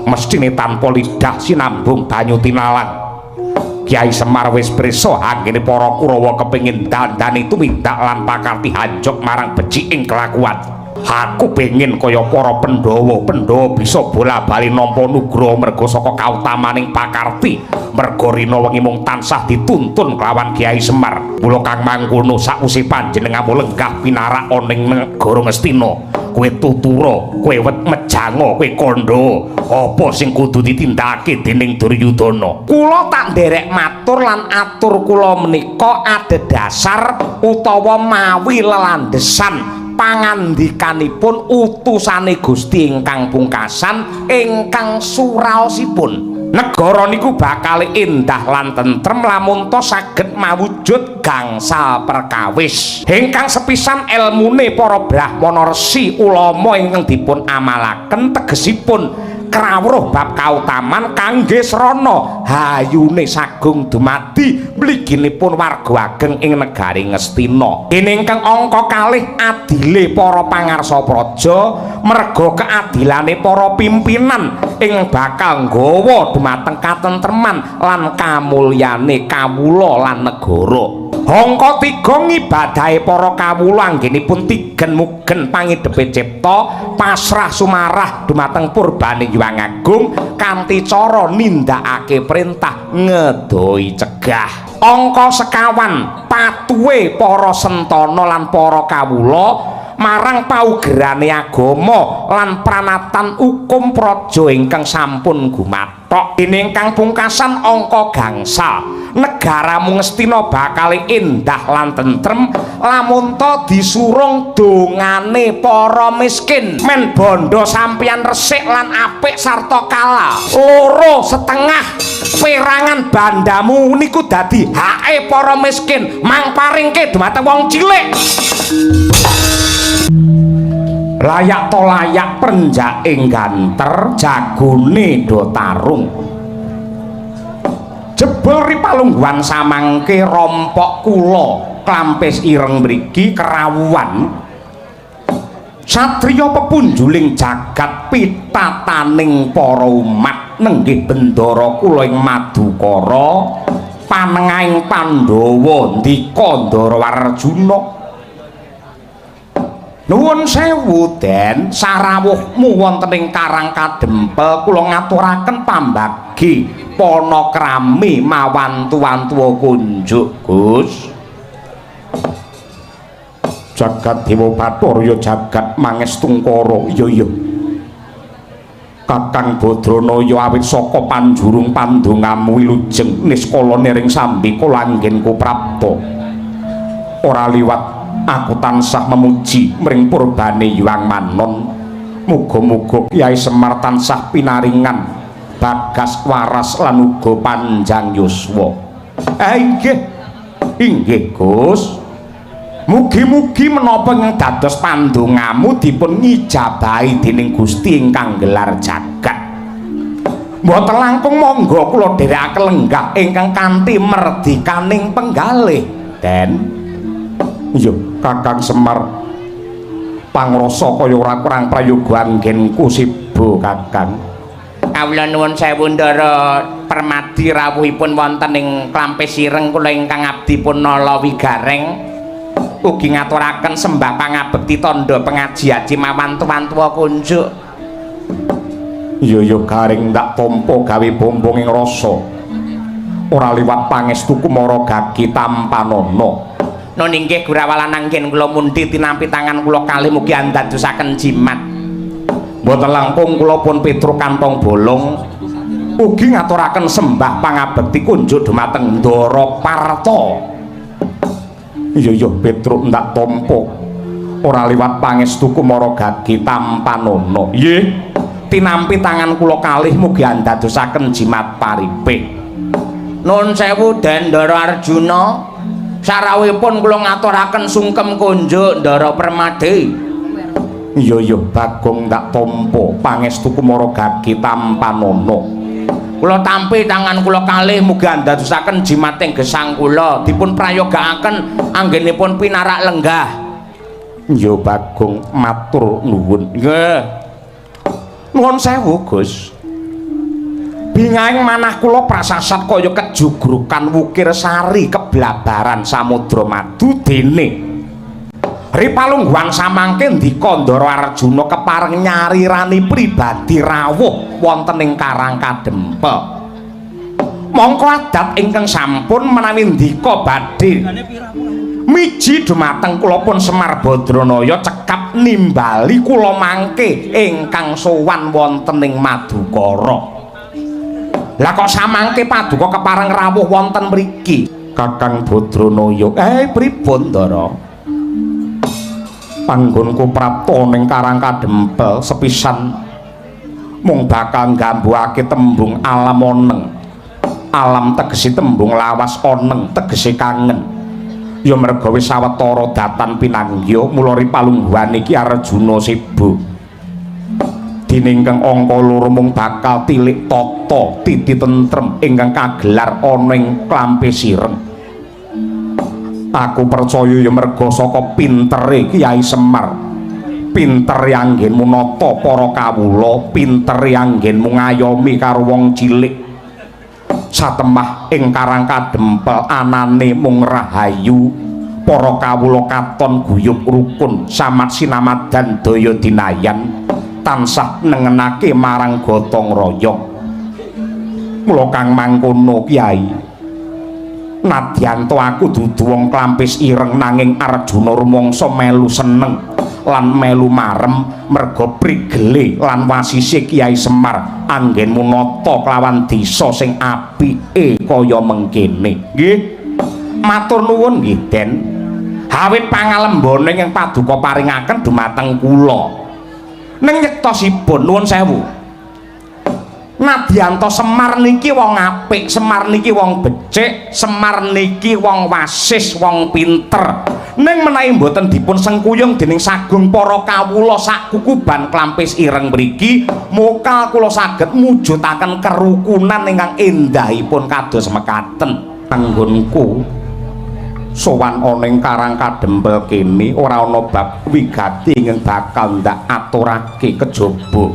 Mesthine tanpa lidah sinambung banyu tinalan. Kyai Semar wis prisa anggene para Kurawa kepengin dandani tumindak lan pakarti hanjok marang beciking kelakuan. Aku pengin kaya para Pandhawa, Pandhawa bisa bola-bali nampa nugraha merga saka kautamaning pakarti. Merga rina wengi mung tansah dituntun kelawan Kyai Semar. Mula kang mangkono sakwise panjenenganmu lenggah pinarak ana ing negara Ngastina, kowe tutura, kowe mejanga, kowe kandha apa sing kudu ditindakake dening Duryudana. Kula tak nderek matur lan atur kula menika adhedhasar utawa mawi lelandhesan pangandikanipun utusane Gusti ingkang pungkasan ingkang suraosipun. Negara niku bakal endah lan tentrem lamun ta saged mawujud gangsal perkawis. Ingkang sepisan elmune para brahmana resi ulama ingkang dipun amalaken tegesipun krawruh bab kautaman kangge srana hayune sagung dumadi mliginipun warga ageng ing negari Ngastina. Dene ingkang angka kalih adile para pangarsa praja merga keadilane para pimpinan ing bakal nggawa dumateng katentreman lan kamulyane kawula lan negara. Angka tiga ngibadahe para kawula anggenipun tigen mugen pangidepe cipta pasrah sumarah dumateng purbane Hyang Agung kanthi cara nindakake perintah ngedohi cegah. Angka sekawan patuhe para sentana lan para kawula marang paugerane agama lan pranatan hukum praja ingkang sampun gumathok. Dene ingkang pungkasan angka gangsal negaramu Ngastina bakal endah lan tentrem lamun ta disurung dongane para miskin. Men bondo sampeyan resik lan apik sarta kala 2,5 perangan bandamu niku dadi hake para miskin, mang paringke dumateng wong cilik. Layak to layak prenjake ganter jagone do tarung. Jebul ripalungguhan samangke rompok kula Klampis Ireng mriki kerawuhan satriya pepunjuling jagat pitataning para umat nenggih bendara kula ing Madukara panengahing Pandhawa ndika Ndara Arjuna. Nuwun sewu Den, sarawuhmu wonten ing Karang Kadempel kula ngaturaken pambagi panakrami mawantu-wantu kunjuk Gus. Jagat Dewa Bathara ya jagat Mangestungkara. Iya iya. Kakang Badranaya awit saka panjurung pandongamu wilujeng niskala niring sambika langgenku prapta. Ora liwat aku tansah memuji mring purbane Hyang Manon. Muga-muga Kyai Semar tansah pinaringan bagas waras lan uga panjang yuswa. Inggih. Inggih, Gus. Mugi-mugi menapa ingkang dados pandongamu dipun ngijabahi dening Gusti ingkang gelar jagat. Mboten langkung monggo kula dherekaken lenggah ingkang kanthi merdikaning penggalih, Den. Iya, Kakang Semar pangrasa kaya ora kurang prayoga anggenku siba, Kakang. Kawula nuwun sewu Ndara Permadi rawuhipun wonten ing Klampis Ireng kula ingkang abdi pun Nala Wigareng ugi ngaturaken sembah pangabekti tandha pengaji-aji mawantu-wantu kunjuk. Iya iya garing ndak tampa gawe bombong ing rasa. Ora liwat pangestu kumara gagi tampanana. Nun inggih gurawalan anggen kula mundhi tinampi tangan kula kalih mugi andadosaken jimat. Mboten langkung kula pun Petruk kantong bolong ugi ngaturaken sembah pangabekti kunjuk dumateng Ndara Parta. Iya iya Petruk ndak tampa. Ora liwat pangestu kumara gagi tampanana. Nggih. Tinampi tangan kula kalih mugi andadosaken jimat paripih. Nun sewu Den Ndara Arjuna. Sarawuhipun kula ngaturaken sungkem kunjuk Ndara Permadi. Iya iya Bagong ndak tampa pangestu kumara gagi tampanana. Kula tampi tangan kula kalih mugi andadosaken jimating gesang kula dipun prayogakaken anggenipun pinarak lenggah. Iya Bagong matur nuwun. Nggih. Nuwun sewu Gus. Bingahing manah kula prasasat kaya kejugrukan wukir sari keblabaran samudra madu dene. Ripalungguhan samangke ndika Ndara Arjuna kepareng nyarirani pribadi rawuh wonten ing Karang Kadempel. Mongko adat ingkang sampun menawi ndika badhe miji dumateng kula pun Semar Badranaya cekap nimbali kula mangke ingkang sowan wonten ing Madukara. Lah kok samangke paduka kepareng rawuh wonten mriki, Kakang Badranaya? Pripun, Ndara? Panggonku prapta ning Karang Kadempel sepisan mung bakal nggambuhake tembung alam oneng. Alam tegese tembung lawas, oneng tegese kangen. Ya merga wis sawetara datan pinanggya mula ripalungguhan iki Arjuna sibuk. Dene ingkang angka loro mung bakal tilik tata titi tentrem ingkang kagelar ana ing Klampis Ireng. Aku percaya ya merga saka pintere Kyai Semar. Pintere anggenmu nata para kawula, pintere anggenmu ngayomi karo wong cilik. Satemah ing Karang Kadempel anane mung rahayu, para kawula katon guyub rukun, samat sinamadan daya dinayan, tansah nengenake marang gotong royong. Mula kang mangkono Kyai, nadyan to aku dudu wong Klampis Ireng nanging Arjuna rumangsa melu seneng lan melu marem merga prigele lan wasise Kyai Semar anggenmu nata kelawan desa sing apike kaya mengkene. Nggih, matur nuwun nggih Den. Awit pangalembane ingkang paduka paringaken dumateng kula. Ning yektosipun nuwun sewu. Nadyanto Semar niki wong apik, Semar niki wong becik, Semar niki wong wasis, wong pinter. Ning menawi mboten dipun sengkuyung dening sagung para kawula sak kukuban Klampis Ireng mriki, mokal kula saged mujudaken kerukunan ingkang endahipun kados mekaten. Panggonku sowan ana ing Karang Kadempel kene ora ana bab wigati ingkang bakal ndak aturake kejaba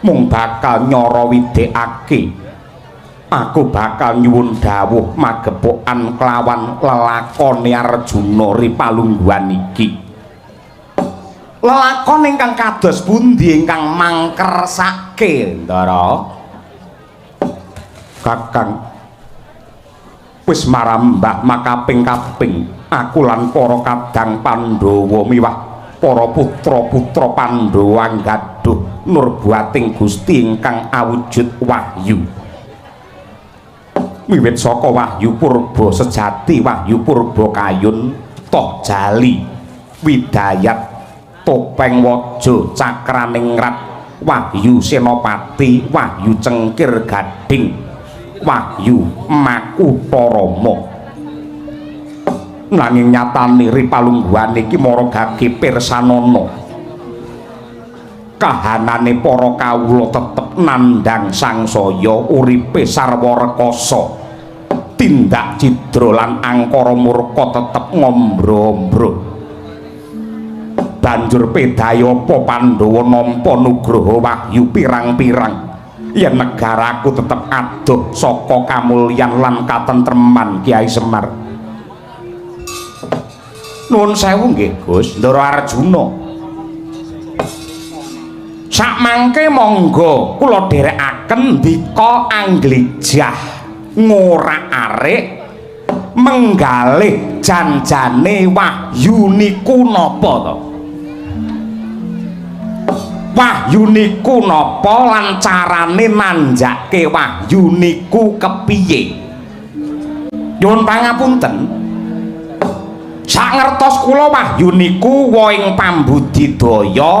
mung bakal nyara widekake. Aku bakal nyuwun dawuh magepokan kelawan lelakone Arjuna ripalungguhan iki. Lelakon ingkang kados pundi ingkang mangkersake, Ndara? Kakang, wis marambah makaping-kaping aku lan para kadang Pandhawa miwah para putra-putra Pandhawa gaduh nurbuating Gusti ingkang awujud wahyu. Wiwit saka wahyu purba sejati, wahyu purba kayun, toh jali, widayat, topeng waja, cakraningrat, wahyu senopati, wahyu cengkir gading, wahyu Makutarama. Nanging nyatane ripalungguhan iki mara gage pirsanana. Kahanane para kawula tetep nandhang sangsaya, uripe sarwa rekasa. Tindak cidra lan angkara murka tetep ngombro-ombro. Banjur pedayapa Pandhawa nampa nugraha wahyu pirang-pirang yen negaraku tetep adoh saka kamulyan lan katentreman Kyai Semar. Nuwun sewu nggih Gus, Ndara Arjuna. Sakmangke monggo kula dherekaken ndika anglijah ngorak-arik menggalih janjane wahyu niku napa to? Wahyu niku napa lan carane nanjake wahyu niku kepiye? Nyuwun pangapunten. Sangertos kula wahyu niku wohing pambudidaya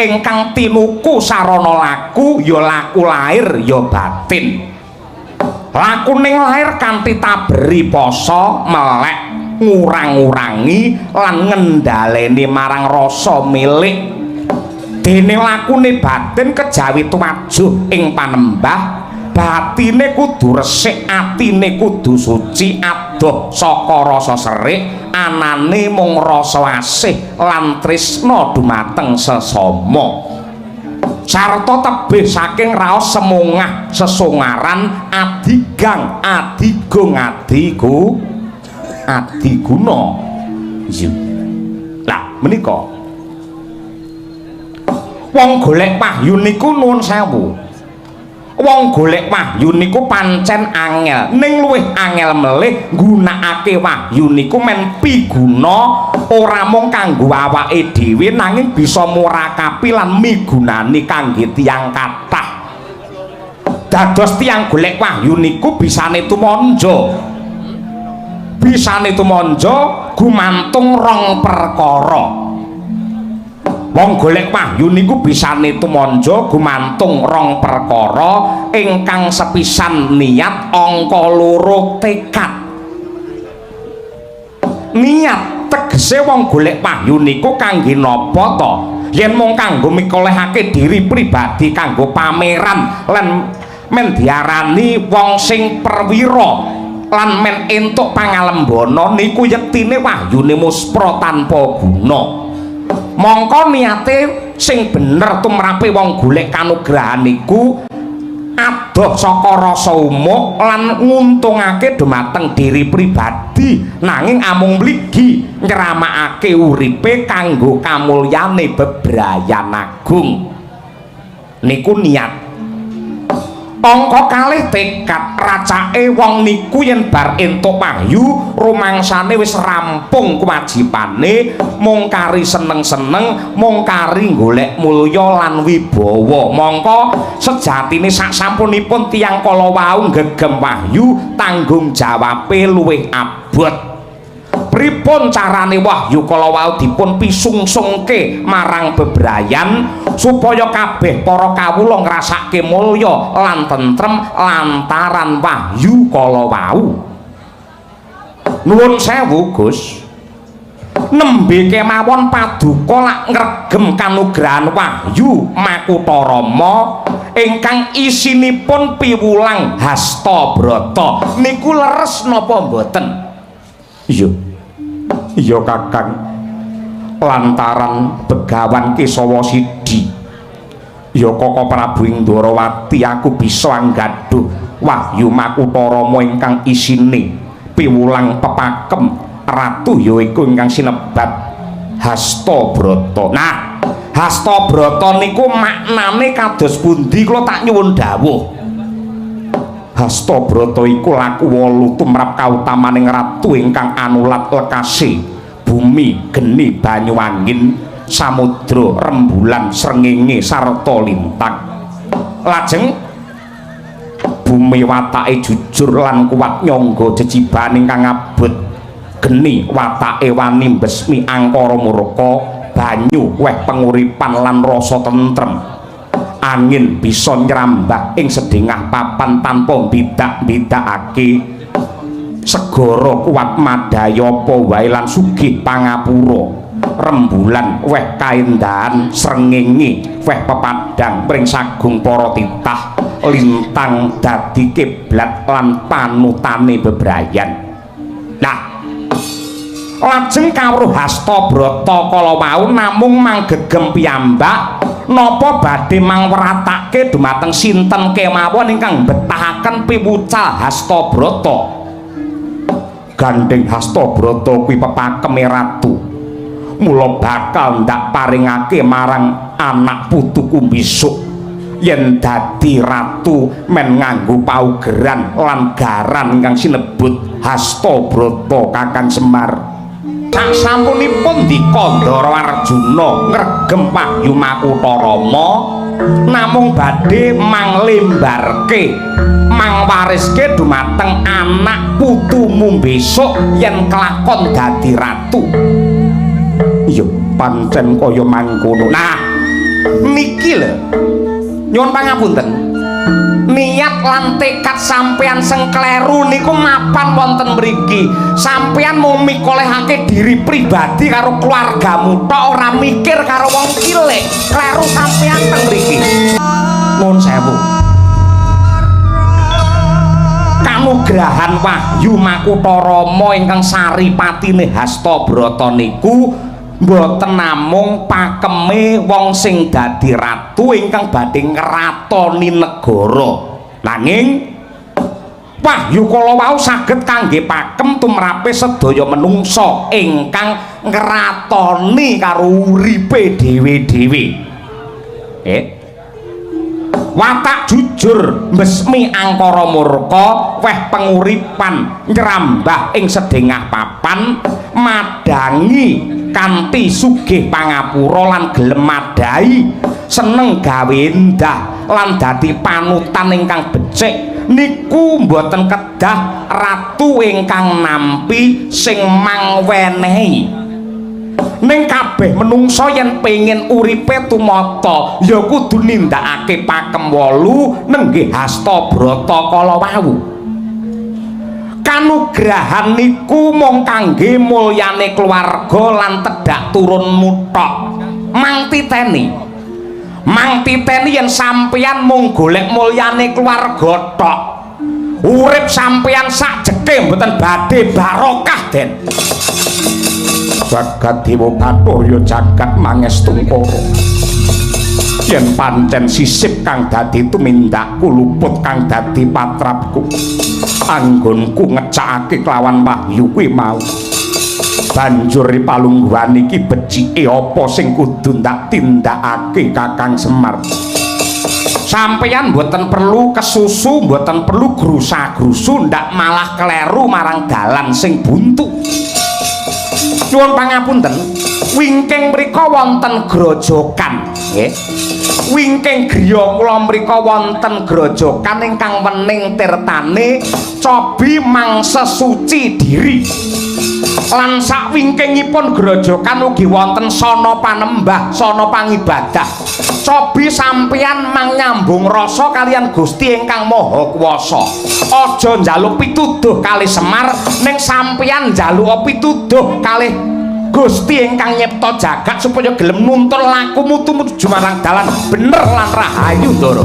ingkang tinuku sarana laku ya laku lahir ya batin. Lakuning lahir kanthi taberi poso, melek, ngurang-ngurangi lan ngendhaleni marang rasa milik. Dene lakune batin kejawi tuwajuh ing panembah, batine kudu resik, atine kudu suci, adoh saka rasa serik, anane mung rasa asih lan tresna dumateng sesama. Sarta tebih saking raos semongah sesongaran adigang adigung adigu adiguna. Iya. Lah menika wong golek wahyu niku nuwun sewu. Wong golek wahyu niku pancen angel, ning luwih angel melih nggunakake wahyu niku men piguna ora mung kanggo awake dhewe nanging bisa murakapi lan migunani kangge tiyang kathah. Dados tiyang golek wahyu niku bisane tumanja. Bisane tumanja gumantung rong perkara. Wong golek wahyu niku bisane tumanja gumantung rong perkara, ingkang sepisan niat, angka loro tekad. Niat tegese wong golek wahyu niku kangge napa to? Yen mung kanggo mikolehake diri pribadi, kanggo pameran lan men diarani wong sing perwira lan men entuk pangalembana niku yektine wahyune muspra tanpa guna. Mongko niate sing bener tumrape wong golek kanugrahan niku adoh saka rasa umuk lan nguntungake dumateng diri pribadi, nanging amung mligi nyramakake uripe kanggo kamulyane bebrayan agung. Niku niat. Angka kalih tekad, racake wong niku yen bar entuk wahyu rumangsane wis rampung kewajibane, mung kari seneng-seneng, mung kari golek mulya lan wibawa. Mongko sejatine sak sampunipun tiyang kala wau nggegem wahyu, tanggung jawabe luwih abot. Pripun carane wahyu kala wau dipun pisungsungke marang bebrayan supaya kabeh para kawula ngrasake mulya lan tentrem lantaran wahyu kala wau. Nuwun sewu Gus, nembe kemawon paduka lak ngregem kanugrahan wahyu Makutha Rama ingkang isinipun piwulang hasta brata niku leres napa mboten? Iya. Iya Kakang, lantaran Begawan Kesawa Sidi ya Kaka Prabu ing Ndwarawati aku bisa anggadhuh wahyu Makutha Rama ingkang isine piwulang pepakem ratu ya iku ingkang sinebat Hasta Brata. Nah, Hasta Brata niku maknane kados pundi kula tak nyuwun dawuh. Hasta Brata iku laku wolu tumrap kautamaning ratu ingkang anulat lekase bumi, geni, banyu angin, samudra, rembulan, srengenge sarta lintang. Lajeng bumi watake jujur lan kuat nyangga jejiban ingkang abot. Geni watake wani mbesmi angkara murka, banyu weh penguripan lan rasa tentrem. Angin bisa nyrambah ing sedengah papan tanpa bidak-bidakake. Segara kuat madaya apa wae lan sugih pangapura. Rembulan weh kaendahan, srengenge weh pepadhang pring sagung para titah, lintang dadi kiblat lan panutane bebrayan. Nah, lajeng kawruh Hasta Brata kala wau namung manggegem piyambak napa badhe mangweratake dumateng sinten kemawon ingkang betahaken piwucal Hasta Brata. Gandeng Hasta Brata kuwi pepakeme ratu, mula bakal ndak paringake marang anak putuku besok yen dadi ratu men nganggo paugeran lan garan ingkang sinebut Hasta Brata Kakang Semar. Sak sampunipun dika Ndara Arjuna ngregem wahyu Makutha Rama namung badhe manglembarke mangwariske dumateng anak putumu besok yen kelakon dadi ratu. Iya pancen kaya mangkono. Nah niki lho nyuwun pangapunten, niat lan tekad sampean sing kleru niku mapan wonten mriki. Sampean mung mikolehake diri pribadi karo keluargamu tok, ora mikir karo wong cilik. Kleru sampean teng mriki. Nuwun sewu. Kanugrahan wahyu Makutha Rama ingkang saripatine Hasta Brata niku Mboten namung pakeme wong sing dadi ratu ingkang badhe ngratoni negara. Nanging wahyu kala wau saged kangge pakem tumrape sedaya menungsa ingkang ngratoni karo uripe dhewe-dhewe. Watak jujur mbesmi angkara murka weh penguripan nyrambah ing sedengah papan madangi kanthi sugih pangapura lan gelem madhahi seneng gawe endah lan dadi panutan ingkang becik niku mboten kedah ratu ingkang nampi sing mangwenehi. Ning kabeh menungsa yen pengin uripe tumata ya kudu nindakake pakem wolu nenggih hasta brata kala wau. Kanugrahan niku mung kangge mulyane keluarga lan tedhak turun muthok. Mang titeni. Mang titeni yen sampeyan mung golek mulyane keluarga tok. Urip sampeyan sak jeke mboten badhe barokah, Den. Jagat Dewa Bathara jagat mangestungkara. Yen pancen sisip kang dadi tumindakku luput kang dadi patrapku, anggonku ngecakake kelawan wahyu kuwi mau. Banjur palungguhan iki becike apa sing kudu ndak tindakake Kakang Semar? Sampeyan mboten perlu kesusu, mboten perlu grusa-grusu, ndak malah kleru marang dalan sing buntu. Nyuwun pangapunten, wingking mriku wonten grojokan, nggih. Wingking griya kula mriku wonten grojokan ingkang wening tirtane cobi mangsa suci diri. Lan sakwingkingipun grojokan ugi wonten sana panembah, sana pangibadah. Cobi sampeyan mang nyambung rasa kaliyan Gusti ingkang Maha Kuwasa. Aja njaluk pituduh kalih Semar, ning sampeyan njaluk pituduh kalih Gusti ingkang nyipta jagat supaya gelem nuntun lakumu tumuju marang dalan bener lan rahayu, Ndara.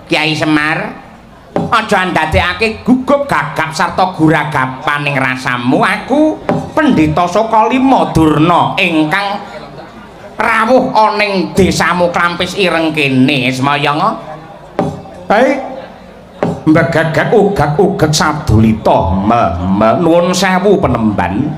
Kyai Semar, aja ndadekake gugup gagap sarta guragapan ing rasamu. Aku Pendhita Sukalima Durna ingkang rawuh ana ing desamu Klampis Ireng kene, Semayanga. Baik. Mbegegek ugek-ugek sadulita me nuwun sewu penemban.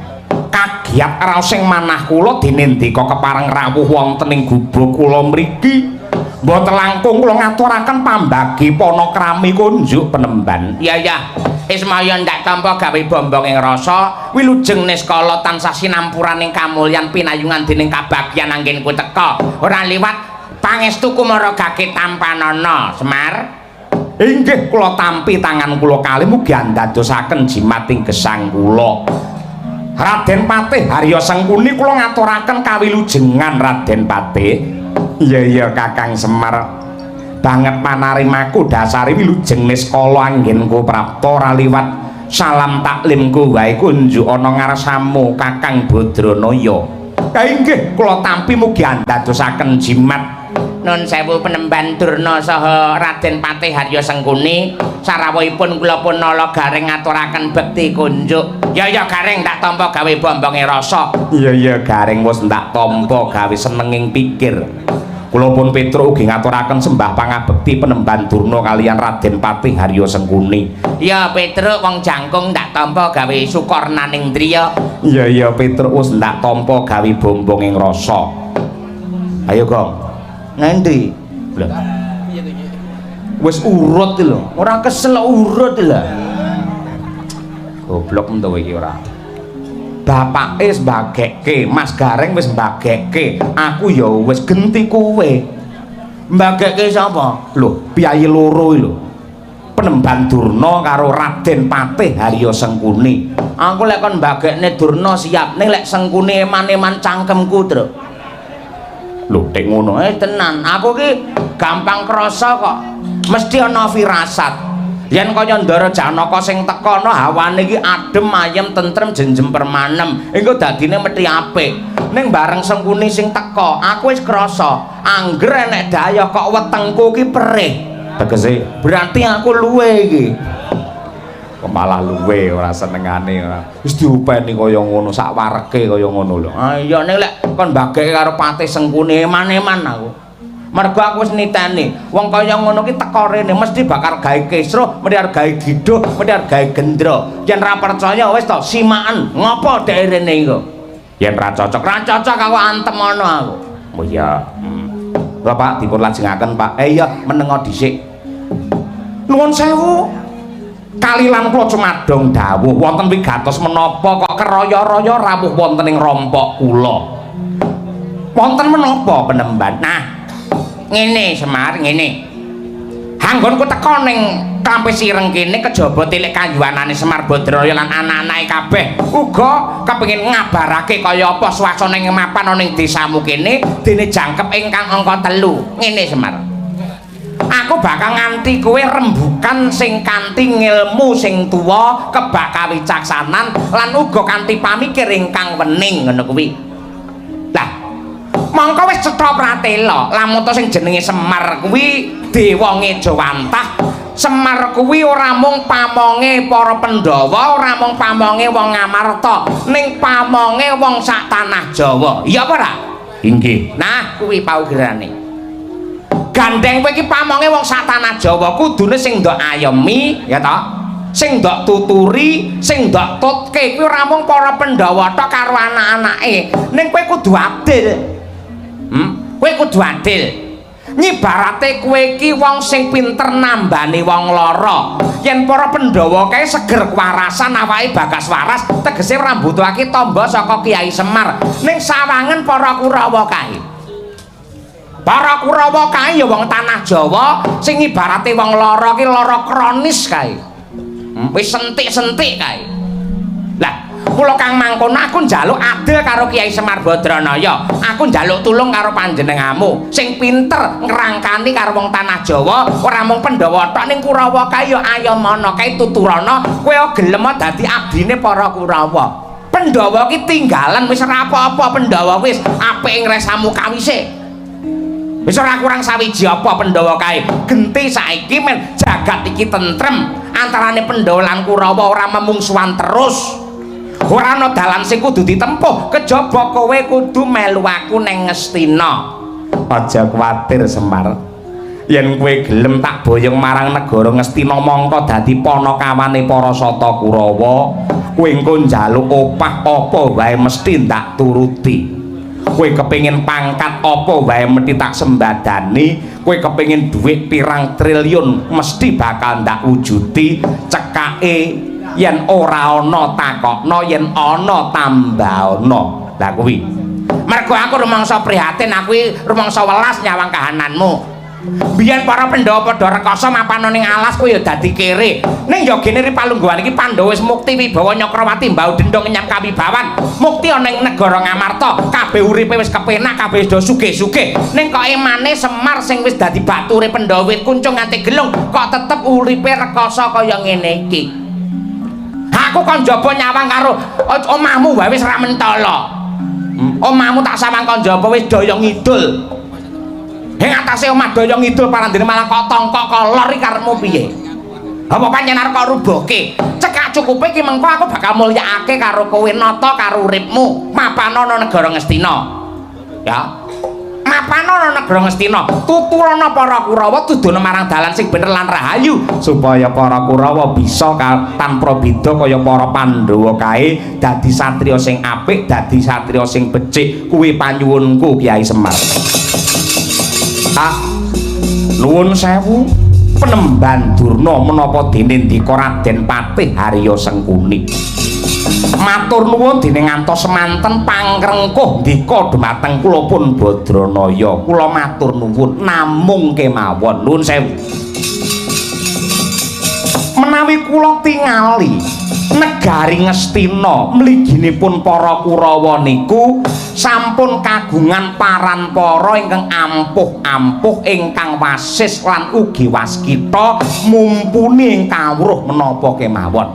Kagiat raos ing manah kula dene ndika kepareng rawuh wonten ing gubuk kula mriki. Mboten langkung kula ngaturaken pambagi panakrami kunjuk penemban. Ya ya, Ismaya ndak tampa gawe bombong ing rasa, wilujeng niskala tansah sinampuraning kamulyan pinayungan dening kabagyan anggenku teka. Ora liwat pangestu kumara gage tampanana, Semar. Inggih kula tampi tangan kula kalih mugi andadosaken jimat ing gesang kula. Raden Patih Harya Sengkuni kula ngaturaken kawilujengan Raden Patih. Iya iya Kakang Semar. Banget panarimaku dasari wilujeng niskala anggenku prapta ora liwat salam taklimku wae kunjuk ana ngarsamu Kakang Badranaya. Inggih kula tampi mugi andadosaken jimat. Nun sewu penemban Durna saha Raden Patih Harya Sengkuni, sarawuhipun kula pun nala Gareng ngaturaken bekti kunjuk. Ya ya Gareng tak tampa gawe bombonge rasa. Iya iya Gareng wis ndak tampa gawe senenging pikir. Kula pun Petruk ugi ngaturaken sembah pangabekti penemban Durna kaliyan Raden Patih Harya Sengkuni. Ya Petruk wong jangkung ndak tampa gawe sukornaning driya. Iya iya Petruk wis ndak tampa gawe bombonging rasa. Ayo Gong. Ngendi? Lho. Wis urut iki lho, ora kesel urut lho. Goblok ento iki ora. Bapake wis mbagekke, Mas Gareng wis mbagekke, aku ya wis genti kowe. Mbagekke sapa? Lho, piyayi loro iki lho. Penemban Durna karo Raden Patih Harya Sengkuni. Aku lek kon mbagekne Durna siap, ning lek Sengkuni eman-eman cangkemku, Truk. Lho, tek ngono. Tenan, aku ki gampang krasa kok. Mesti ana firasat. Yen kaya Ndara Janaka sing teka ana hawane iki adem, ayem, tentrem, jenjem permanem. Engko dadine mesti apik. Ning bareng Sengkuni sing teka, aku wis krasa angger enek daya kok wetengku ki perih. Tegese berarti aku luwe iki. Kok malah luwe ora senengane ora. Wis diupeni kaya ngono, sak wareke kaya ngono lho. Ah iya, ning lek kon mbageke karo Patih Sengkuni, eman-eman aku. Mergo aku wis niteni, wong kaya ngono ki teko rene mesti bakal gawe kisruh, mesti arep gawe giduh, mesti arep gawe gendra. Yen ra percaya wis to, simaken ngopo dhek rene iku. Yen ra cocok, Ra cocok aku antem ana aku. Oh iya. Lha Pak, dipun lajengaken, Pak. Eh iya, menengo dhisik. Nuwun sewu. Kalilan kula cumadong dawuh wonten wigatos menapa kok keraya-raya rawuh wonten ing rompok kula. Wonten menapa penemban? Nah, ngene Semar, ngene. Anggonku teko ning Klampis Ireng kene kejaba tilik kayuwanane Semar Badraya lan anak-anake kabeh. Uga kepengin ngabarake kaya apa swasana ing mapan ana ning desamu kene dene jangkep ingkang angka 3. Ngene Semar. Aku bakal nganti kowe rembukan sing kanthi ngilmu sing tuwa, kebak kawicaksanan lan uga kanthi pamikir ingkang wening ngono kuwi. Lah, mongko wis cetha pratela, lamun to sing jenenge Semar kuwi dewa ngejawantah. Semar kuwi ora mung pamonge para Pandhawa, ora mung pamonge wong Ngamarta, ning pamonge wong sak tanah Jawa. Iya apa ora? Inggih. Nah, kuwi paugerane. Gandeng kowe iki pamonge wong sak tanah Jawa, kudune sing ndok ayemi, ya toh? Sing ndok tuturi, sing ndok tutke kuwi ora mung para Pandhawa tok karo anak-anake, ning kowe kudu adil. Kowe kudu adil. Nyibarate kowe iki wong sing pinter nambani wong lara. Yen para Pandhawa kae seger kewarasan, awake bagas waras, tegese ora mbutuhake tamba saka Kiai Semar. Ning sawangen para Kurawa kae. Para Kurawa kae ya wong tanah Jawa sing ibarate wong lara ki lara kronis kae. Wis sentik-sentik kae. Lah, kula kang mangkono aku njaluk adil karo Kiai Semar Badranaya. Aku njaluk tulung karo panjenenganmu sing pinter ngrangkani karo wong tanah Jawa, ora mung Pandhawa tok ning Kurawa kae ya ayamana kae tuturana kowe gelem dadi abdine para Kurawa. Pandhawa ki tinggalan wis ora apa-apa, Pandhawa wis apik ing resamu kawise. Wis ora kurang sawiji apa Pandhawa kae. Genti saiki men jagat iki tentrem, antarane Pandhawa lan Kurawa ora memungsuhan terus. Ora ana dalan sing kudu ditempuh kejaba kowe kudu melu aku neng Ngastina. Aja kuwatir Semar. Yen kowe gelem tak boyong marang negara Ngastina mongko dadi panakawane para Sata Kurawa, kowe engko njaluk opah apa wae mesti ndak turuti. Kowe kepengin pangkat apa wae mesti tak sembadani, kowe kepengin dhuwit pirang triliun mesti bakal ndak wujudi. Cekake yen ora ana takokno, yen ana tambahana. Lah kuwi. Mergo aku rumangsa prihatin, aku rumangsa welas nyawang kahananmu. Biyen para Pandhawa padha rekoso mapan ning alas kuwi ya dadi kere. Ning ya gene ri palungguhan iki Pandhawa wis mukti wibawa Nyakrawati mbau dendha ngenyam kawibawan. Mukti ana ing negara Ngamarta, kabeh uripe wis kepenak, kabeh wis do sugih-sugih. Ning kok emane Semar sing wis dadi bature Pandhawa wit kuncung nganti gelung kok tetep uripe rekoso kaya ngene iki. Aku kon njaba nyawang karo omahmu wae wis ra mentala. Omahmu tak sawang kon njaba wis daya ngidul. Ing atase omah daya ngidul parandene malah kok tongkok kolor iki karepmu piye? Apa pancen arep kok rubuhke? Cekak cukupe iki mengko aku bakal mulyakake karo kowe nata karo uripmu. Mapan ana negara Ngastina. Ya. Mapan ana negara Ngastina, tuturana para Kurawa tudono marang dalan sing bener lan rahayu supaya para Kurawa bisa tanpa beda kaya para Pandhawa kae dadi satriya sing apik, dadi satriya sing becik. Kuwi panyuwunku Kiai Semar. Ah, nuwun sewu penemban Durna menapa dene ndika Raden Patih Harya Sengkuni. Matur nuwun dene ngantos semanten pangrengkuh ndika dumateng kula pun Badranaya. Kula matur nuwun namung kemawon. Nuwun sewu. Menawi kula tingali negari Ngastina mliginipun para Kurawa niku sampun kagungan paranpara ingkang ampuh-ampuh ingkang wasis lan ugi waskita mumpuni ing kawruh menapa kemawon.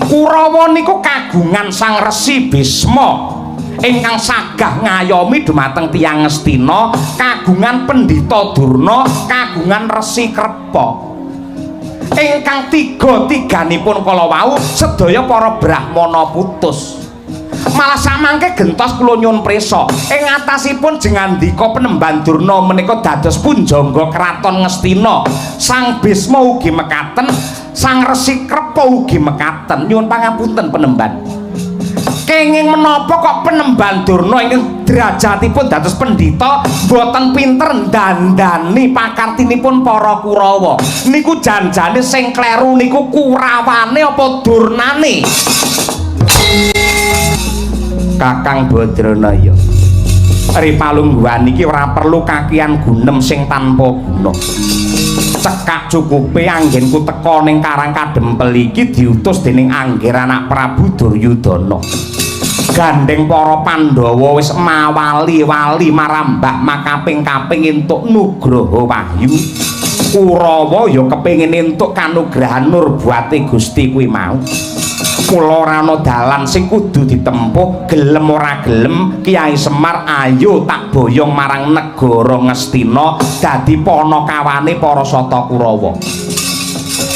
Kurawa niku kagungan Sang Resi Bisma ingkang sagah ngayomi dumateng tiyang Ngastina, kagungan Pendhita Durna, kagungan Resi Krepa. Ingkang tiga-tiganipun kala wau sedaya para brahmana putus. Malah samangke gentos kula nyuwun prisa ing atasipun jengandika penemban Durna menika dados punjangga kraton Ngastina. Sang Bisma ugi mekaten, Sang Resi Krepa ugi mekaten. Nyuwun pangapunten penemban. Kenging menapa kok penemban Durna ingkang derajatipun dados pendhita boten pinter ndandani pakartinipun para Kurawa? Niku janjane sing kleru niku Kurawane apa Durnane? Kakang Badranaya, ri palungguhan iki ora perlu kakian gunem sing tanpa guna. Cekak cukupe anggenku teka ning Karang Kadempel iki diutus dening Angger anak Prabu Duryudana. Gandeng para Pandhawa wis mawali-wali marambak makaping-kaping entuk nugraha wahyu. Kurawa ya kepengin entuk kanugrahan nurbuate Gusti kuwi mau. Mula ora ana dalan sing kudu ditempuh, gelem ora gelem Kiai Semar ayo tak boyong marang negara Ngastina dadi panakawane para Sata Kurawa.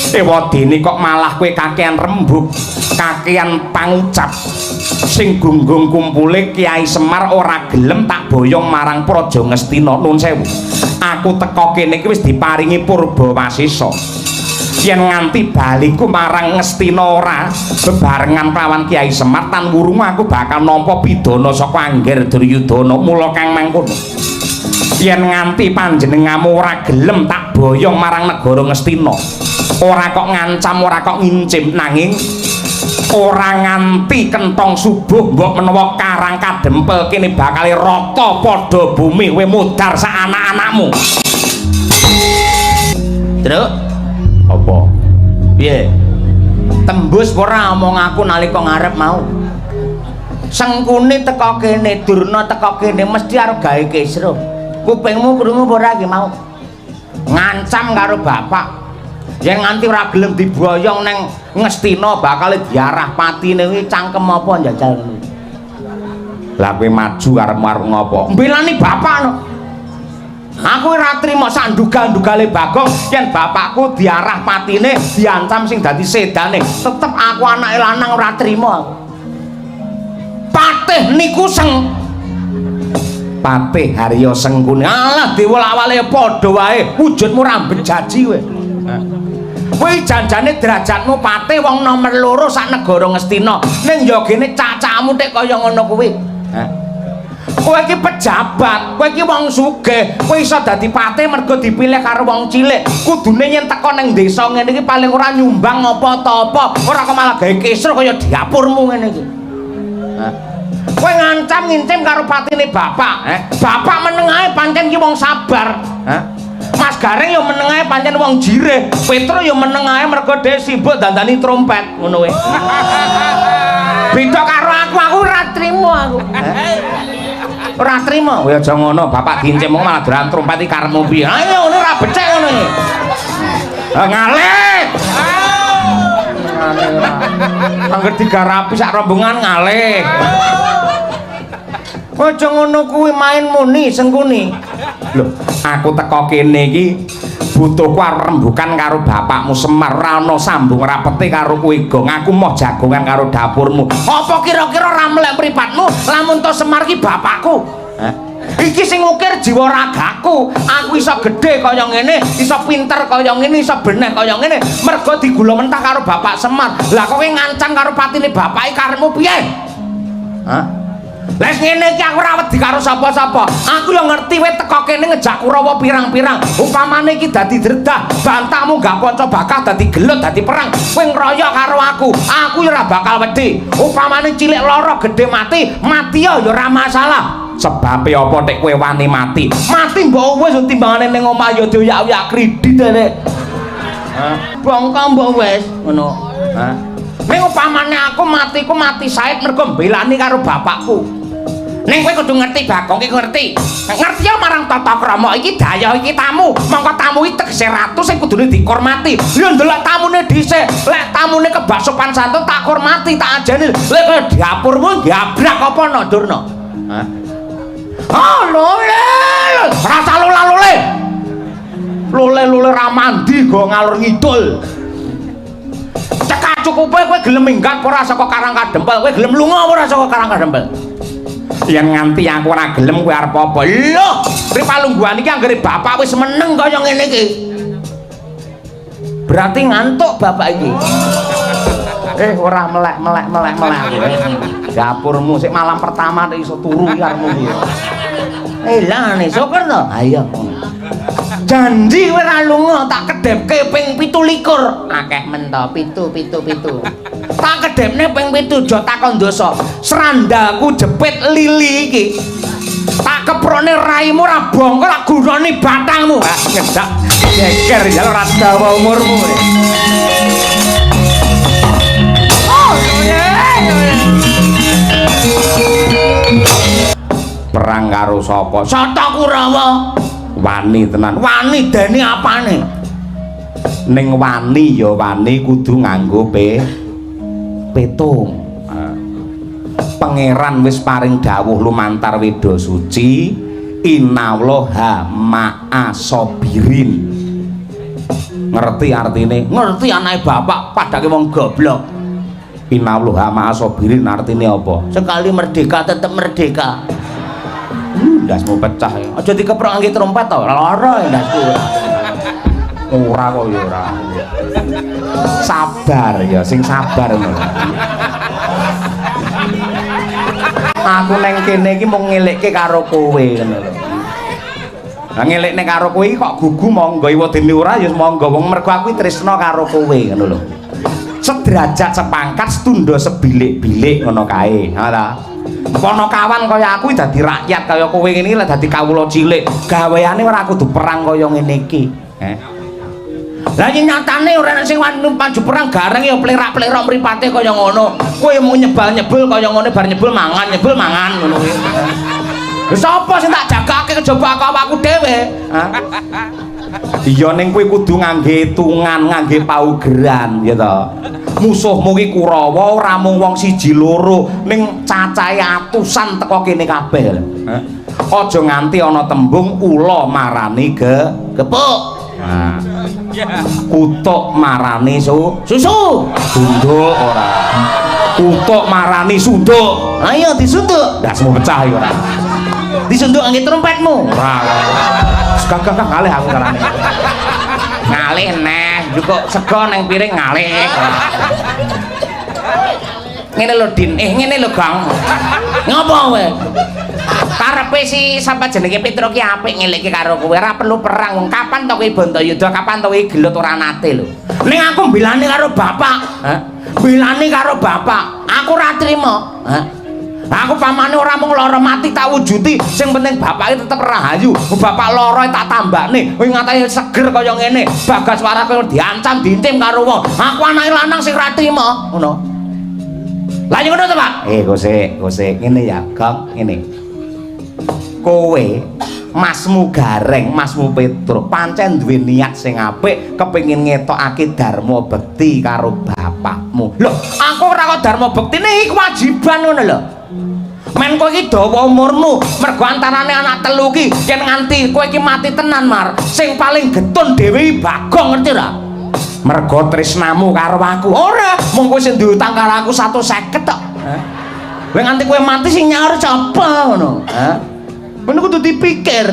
Ewadene kok malah kowe kakean rembug, kakean pangucap sing gunggung kumpule Kiai Semar ora gelem tak boyong marang Praja Ngastina. Nun sewu, aku teka kene iki wis diparingi purbawasesa. Yen nganti baliku marang Ngastina ora bebarengan kelawan Kiai Semar tan wurung aku bakal nampa pidana saka Angger Duryudana. Mula kang mangkono, yen nganti panjenenganmu ora gelem tak boyong marang negara Ngastina, ora kok ngancam, ora kok ngincim, nanging ora nganti kentong subuh mbok menawa Karang Kadempel kene bakal rata padha bumi, kowe mudhar sak anak-anakmu. Truk, Apa? Piye? Tembus ora omong aku nalika ngarep mau? Sengkuni teka kene, Durna teka kene mesti arep gawe kisruh. Kupingmu krungu apa ora iki mau? Ngancam karo bapak. Yen nganti ora gelem diboyong neng Ngastina bakal diarah patine kuwi cangkem apa njajal ngono. Lah kowe maju arep arep ngopo? Mbelani bapak no. Aku ora trimo sak ndugal-ndugale Bagong yen bapakku diarah patine, diancam sing dadi sedane. Tetep aku anake lanang ora trimo aku. Patih niku seng Patih Harya Sengkuni. Alah dewa awale padha wae, wujudmu ora bejaji kowe. Kowe janjane derajatmu patih wong nomor loro sak negara Ngastina. Ning ya gene cacakmu tek kaya ngono kuwi. Kowe iki pejabat, kowe iki wong sugih, kowe iso dadi patih mergo dipilih karo wong cilik. Kudune yen teko ning desa ngene iki paling ora nyumbang apa ta apa, ora kok malah gawe kisruh kaya dapurmu ngene iki. Kowe ngancam ngincim karo patine bapak, Bapak meneng ae pancen ki wong sabar. Mas Gareng ya meneng ae pancen wong jirih, Petro ya meneng ae mergo dhewe sibuk dandani trompet ngono kowe. Beda karo aku, aku ora trimo aku. Ora trimo. Kowe aja ngono, bapak diincim malah dolan trompet iki karepmu piye? Ayo ngono ora becik ngono iki. Ngalih. Angger digarapi sak rombongan ngalih. Aja ngono kuwi main muni Sengkuni. Lho, aku teko kene iki butuhku arep rembukan karo bapakmu Semar, ora ana sambung rapete karo kowe Gong. Aku moh jagongan karo dapurmu. Apa kira-kira ora melek mripatmu lamun to Semar ki bapakku? Hah? Iki sing ngukir jiwa ragaku. Aku iso gedhe kaya ngene, iso pinter kaya ngene, iso beneh kaya ngene mergo digula mentah karo bapak Semar. Lah kok kowe ngancam karo patine bapake karepmu piye? Hah? Lah ngene iki aku ora wedi karo sapa-sapa. Aku yo ngerti kowe teko kene ngejak Kurawa pirang-pirang. Upamane iki dadi dredah, bantakmu gak kanca bakal dadi gelut, dadi perang. Kowe ngroyok karo aku, aku yo ora bakal wedi. Upamane cilik lara, gedhe mati, mati yo ora masalah. Sebabe apa nek kowe wani mati? Mati mbok wis timbangane ning omah yo dioyak-oyak kredit rek. Hah? Bongko mbok wis ngono. Hah? Ning upamane aku matiku mati saet mergo mbelani karo bapakku. Ning kowe kudu ngerti Bagong iki ngerti. Ngerti ya marang tata krama iki dayoh iki tamu. Mongko tamu iki tegese ratu sing kudune dikormati. Lha ndelok tamune dhisik. Lek tamune kebak sopan santun tak hormati, tak ajeni. Lek kaya dapurmu gabrak apa no Durna? Hah? Oh, lole. Rasa lola-lole. Lole-lole ra mandi go ngalor ngidul. Sacukupe kowe gelem minggat ora saka Karang Kadempel, kowe gelem lunga ora saka Karang Kadempel? Yen nganti aku ora gelem kowe arep apa? Lho, ri palungguhan iki anggere bapak wis meneng kaya ngene iki. Berarti ngantuk bapak iki. Ora melek-melek-melek-melek aku. Dapurmu sik malam pertama nek iso turu iki arepmu piye? Lah ngene syukur to. Ayo. Janji kowe ora lunga tak kedhepke ping 27. Akeh men to, 7 7 7. Tak kedhepne ping 7 aja takon dosa. Srandalku jepit lili iki. Tak keprone raimu ora bongko tak gunane batangmu. Ah nyedak geger ya ora dawa umurmu. Perang karo sapa? Sata Kurawa. Wani tenan. Wani dene apane? Ning wani ya wani kudu nganggo petung. Pangeran wis paring dawuh lumantar Weda Suci, innallaha ma'a sabirin. Ngerti artine? Ngerti anake bapak padake wong goblok. Innallaha ma'a sabirin artine apa? Sekali merdeka tetep merdeka. Ndasmu pecah ya. Aja dikeprok ngangge trompet to, lara ndasku. Ora kok ya ora. Sabar ya, sing sabar ngono. Aku neng kene iki mung ngelekke karo kowe ngono lho. Lah ngelekne karo kowe iki kok gugu monggo iwadene ora ya monggo wong mergo aku tresna karo kowe ngono lho. Sederajat sepangkat setunda sebilik-bilik ngono kae, ha ta? Ponokawan kaya aku dadi rakyat kaya kowe ngene iki lek dadi kawula cilik, gaweane ora kudu perang kaya ngene iki. Lah iki nyatane ora ana sing wani maju perang gareng ya plerak-plerok mripate kaya ngono. Kowe mung nyebal-nyebul kaya ngono bar nyebul mangan ngono kuwi. Lha sapa sing tak jagake kejaba aku awakku dhewe? Hah? Iya ning kowe kudu ngangge hitungan, ngangge paugeran ya to. Musuhmu ki Kurawa ora mung wong siji loro, ning cacahe atusan teko kene kabeh lho. Aja nganti ana tembung ula marani gepuk. Nah. Kutuk marani susu. Sunduk ora. Kutuk marani sunduk. Ayo disunduk. Ndasmu pecah iki ora. Disunduk ngangge trompetmu. Ora. Gagah ngalih aku carane. Ngalih neh, njukuk sego nang piring ngalih. Ngene lho Din, ngene lho Gong. Ngopo kowe? Karepe si sapa jenenge Petruk ki apik ngelekke karo kowe, ora perlu perang. Wong kapan to kowe Bantayuda, kapan to kowe gelut ora nate lho. Ning aku mbelani karo bapak, hah? Mbelani karo bapak, aku ora trima. Hah? Aku pamane ora mung lara mati tak wujuti, sing penting bapake tetep rahayu. Bapak lara tak tambakne, kowe ngatasi seger kaya ngene, Bagas Wara kaya diancam diintim karo wong. Aku anake lanang sing ra trima, ngono. Lah yo ngono to, Pak? Kosek, kosek ngene ya, Gong, ngene. Kowe Masmu Gareng, Masmu Petruk pancen duwe niat sing apik, kepengin ngetokake dharma bekti karo bapakmu. Lho, aku ora kok dharma bektine iki kewajiban ngono lho. Men kowe iki dawa umurmu, mergo antarane anak telu iki yen nganti kowe iki mati tenan, Mar. Sing paling getun dhewe Bagong, ngerti ora? Mergo tresnamu karo aku. Ora, mung kowe sing diutang karo aku 150 tok. Hah? Kowe nganti kowe mati sing nyaur sapa ngono? Hah? Ngono kudu dipikir.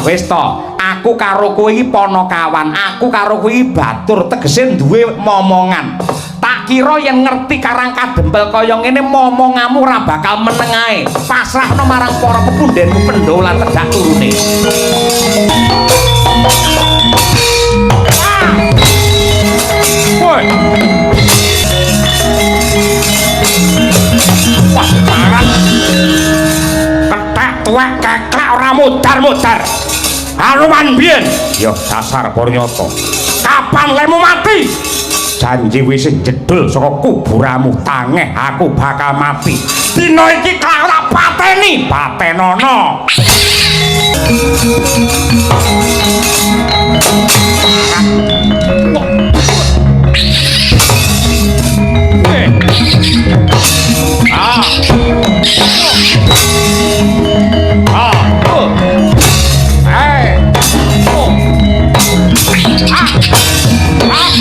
Wis to, aku karo kowe iki ponokawan, aku karo kowe iki batur, tegese duwe momongan. Tak kira yen ngerti Karang Kadempel kaya ngene momongamu ora bakal meneng ae. Pasrahno marang para pepundhenmu Pandhawa lan tedhak turune. Woi. Wah, parah. Ketek tuwek keklek ora mudar-mudar. Hanuman biyen ya dasar Bornyata. Kapan lemu mati? Janji wis jedul saka kuburamu, tangeh aku bakal mati. Dina iki kang tak pateni, patenono. Ah. Ah. Eh. Oh. Ah. Ah.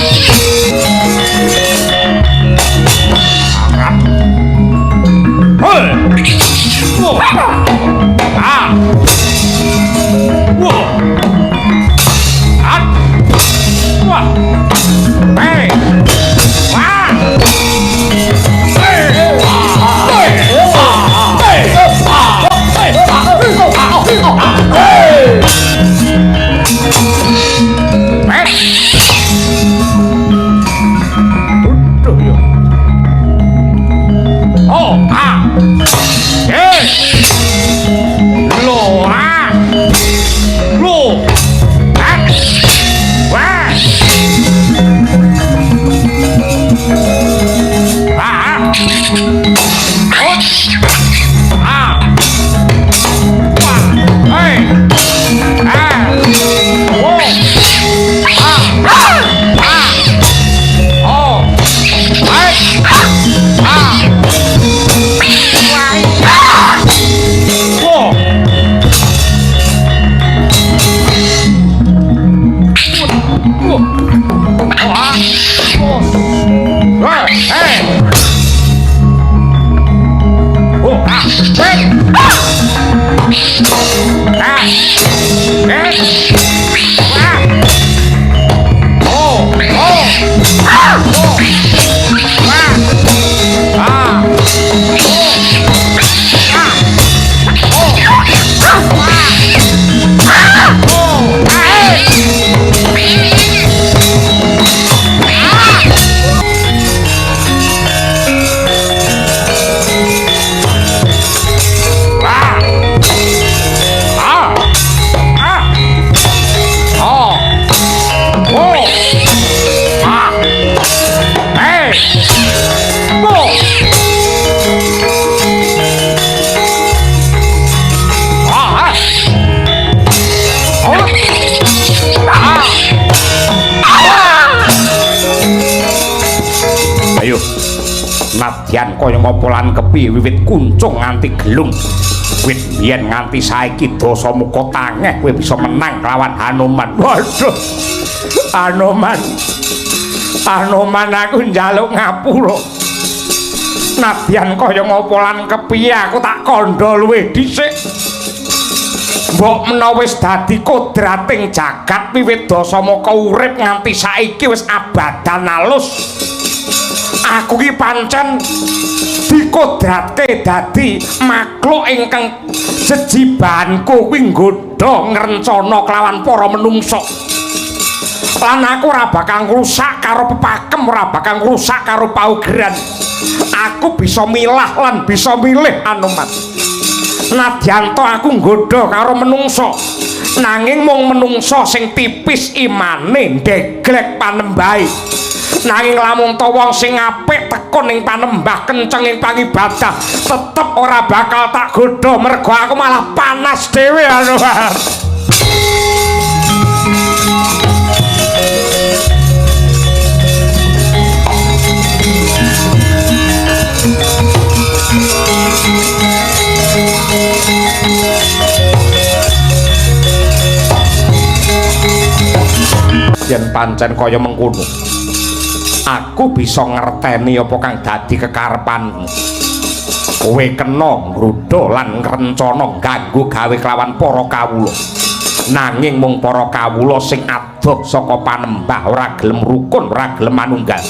Nadyan kaya ngapa lan kepiye wiwit kuncung nganti gelung. Wit biyen nganti saiki Dasamuka tangeh kowe bisa menang lawan Hanuman. Waduh. Hanuman. Hanuman aku njaluk ngapura. Nadyan kaya ngapa lan kepiye aku tak kandha luwih dhisik. Mbok menawa wis dadi kodrating jagat wiwit Dasamuka urip nganti saiki wis abadan alus. Aku ki pancen dikodratke dadi makhluk ingkang jejibahanku kuwi nggodha ngrencana kelawan para menungsa. Lan aku ora bakal ngrusak karo pepakem, ora bakal ngrusak karo paugeran. Aku bisa milah lan bisa milih Hanuman. Nadyan to aku nggodha karo menungsa, nanging mung menungsa sing tipis imane ndeglek panembahe. Nanging lamun to wong sing apik tekun ing panembah, kenceng ing pangibadah, tetep ora bakal tak godha mergo aku malah panas dhewe Hanuman. Yen pancen kaya mengkono, aku bisa ngerteni apa kang dadi kekarepanmu. Kowe kena ngruda lan ngrencana ganggu gawe kelawan para kawula. Nanging mung para kawula sing adoh saka panembah ora gelem rukun, ora gelem manunggal.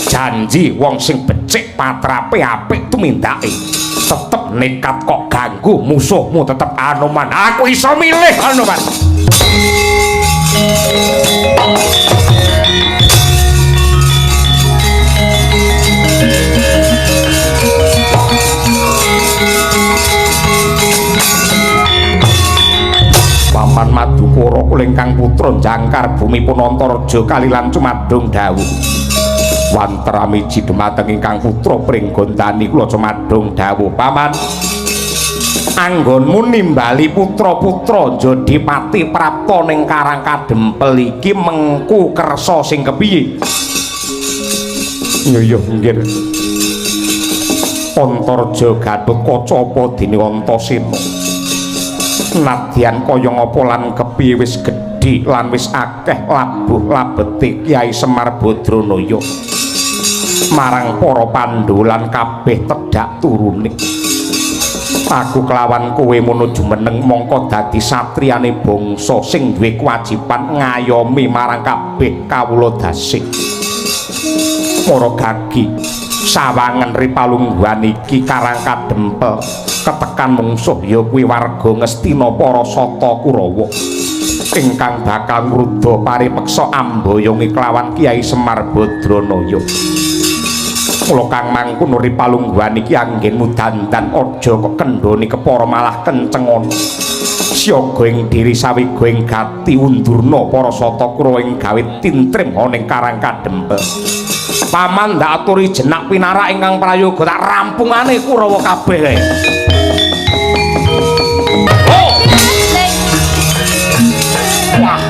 Janji wong sing becik patrape apik tumindake. Tetep nekat kok ganggu musuhmu tetep Hanuman. Aku iso milih Hanuman. Paman Madukara kula ingkang putra jangkar bumi Punantarja kalilan cumadung dawuh. Wanteramiji dumateng ingkang putra Pringgondani kula cumadung dawuh. Paman, anggonmu nimbali putra-putra Jodipati prapta ning Karang Kadempel iki mengku kersa sing kepiye? Yo nggih. Antarja Gatotkaca apa dene Antasena? Nadyan kaya ngapa lan kepiye wis gedhe lan wis akeh labuh labete Kyai Semar Badranaya marang para Pandhawa lan kabeh tedhak turune. Aku kelawan kowe mono jumeneng mongko dadi satriyane bangsa sing duwe kewajiban ngayomi marang kabeh kawula dasih. Para gagi sawangen ripalungguhan iki Karang Kadempel ketekan mungsuh ya kuwi warga Ngastina para Sata Kurawa ingkang bakal ngruda paripeksa amboyongi kelawan Kyai Semar Badranaya. Mula kang mangkono ripalungguhan iki anggenmu dandan aja kok kendhoni kepara malah kenceng ana. Siaga ing diri sawiga ing gati undurna para Sata Kurawa ing gawe tintrim ana ing Karang Kadempel. Paman ndak aturi jenak pinarak ingkang prayoga tak rampungane Kurawa kabeh kae. Oh. Wah.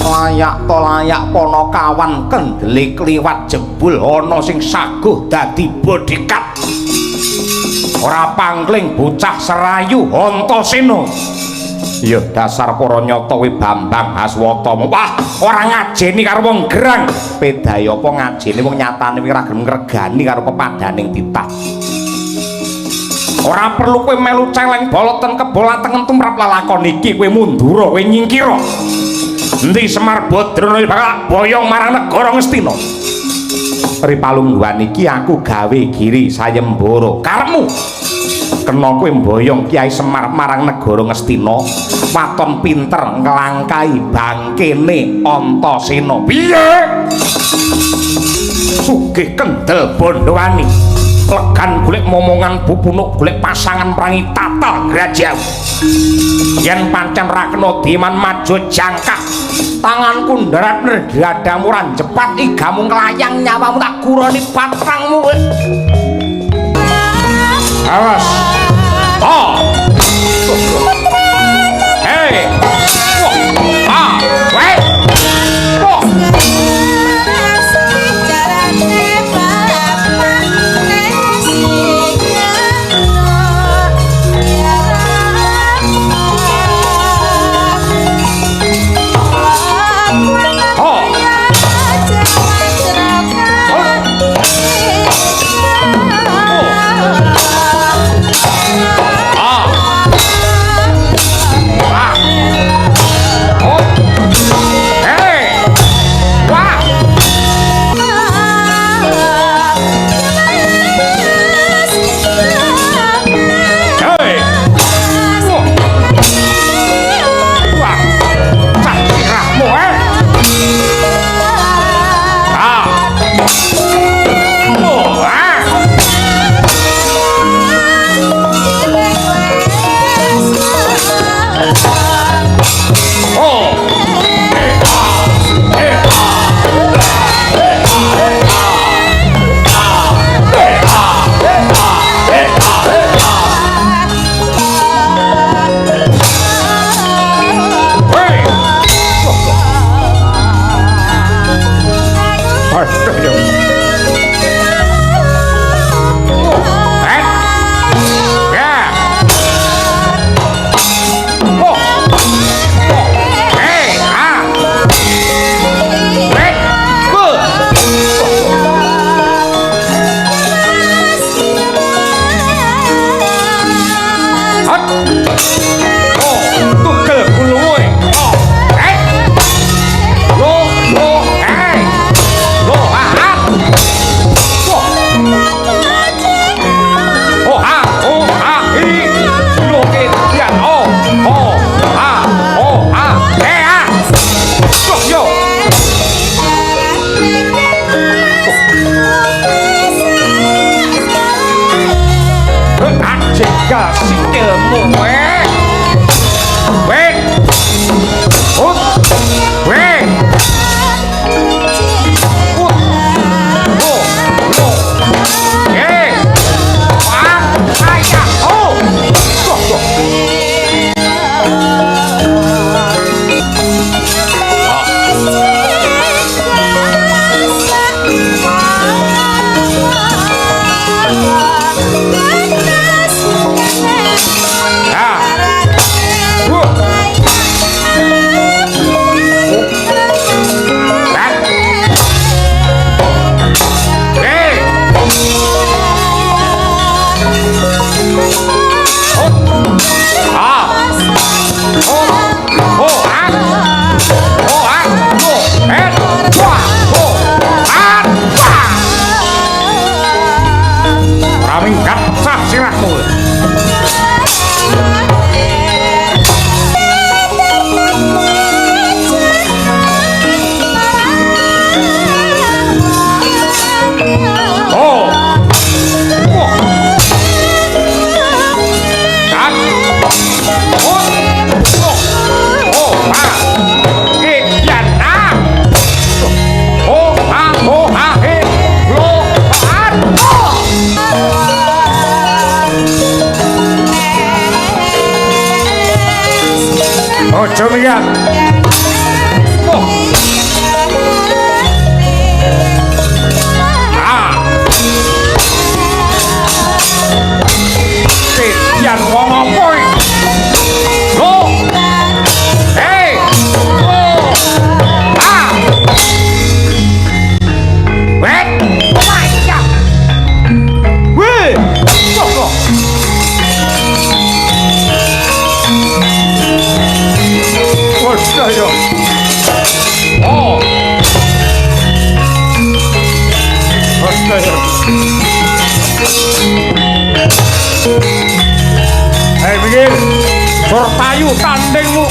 Layak to layak ponokawan kendele kliwat jebul ana sing saguh dadi bodyguard. Ora pangling bocah serayu Antasena. Ya dasar para nyata kuwi Bambang Haswata. Wah, ora ngajeni karo wong gerang. Pedae apa ngajeni wong nyatane kuwi ora gelem ngregani karo pepadaning titah. Ora perlu kowe melu celeng boloten kebolatengen tumrap lelakon iki, kowe mundura, kowe nyingkira. Endi Semar Badranaya bakal boyong marang negara Ngastina. Ripalungguhan iki aku gawe giri sayembara karepmu. Kena kowe mboyong Kyai Semar marang negara Ngastina, waton pinter nglangkai bangkene Antasena. Piye? Sugih kendel bondowani. Legan golek momongan bupunuk golek pasangan prangi tatal grajau. Yen pancen ra kena diman maju jangkah. Tanganku ndharat dadamu ra jepat igamu nglayang nyawamu tak guroni batangmu. Awas. Oh. Hei. Ah, weh. Oh. Hei minggir, surtayu tandingmu.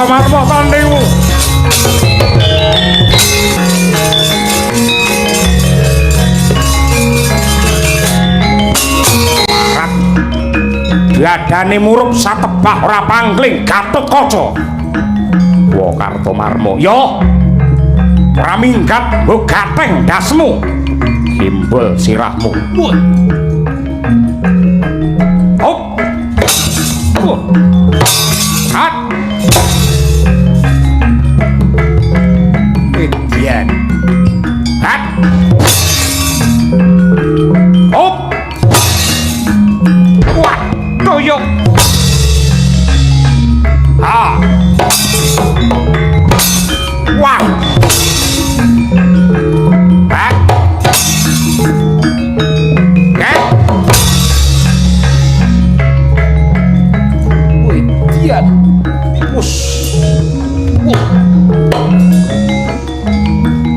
Kartomarma tandingmu. Dadane murup satebah ora pangling Gatotkaca. Wa Kartomarma, yo ora minggat nggo gatheng dasmu. Himbul sirahmu. Hop. Hat. Edian. Hat. Hop. Wah, toyok. Ha. Wah. Hat. Hat. Edian. Us.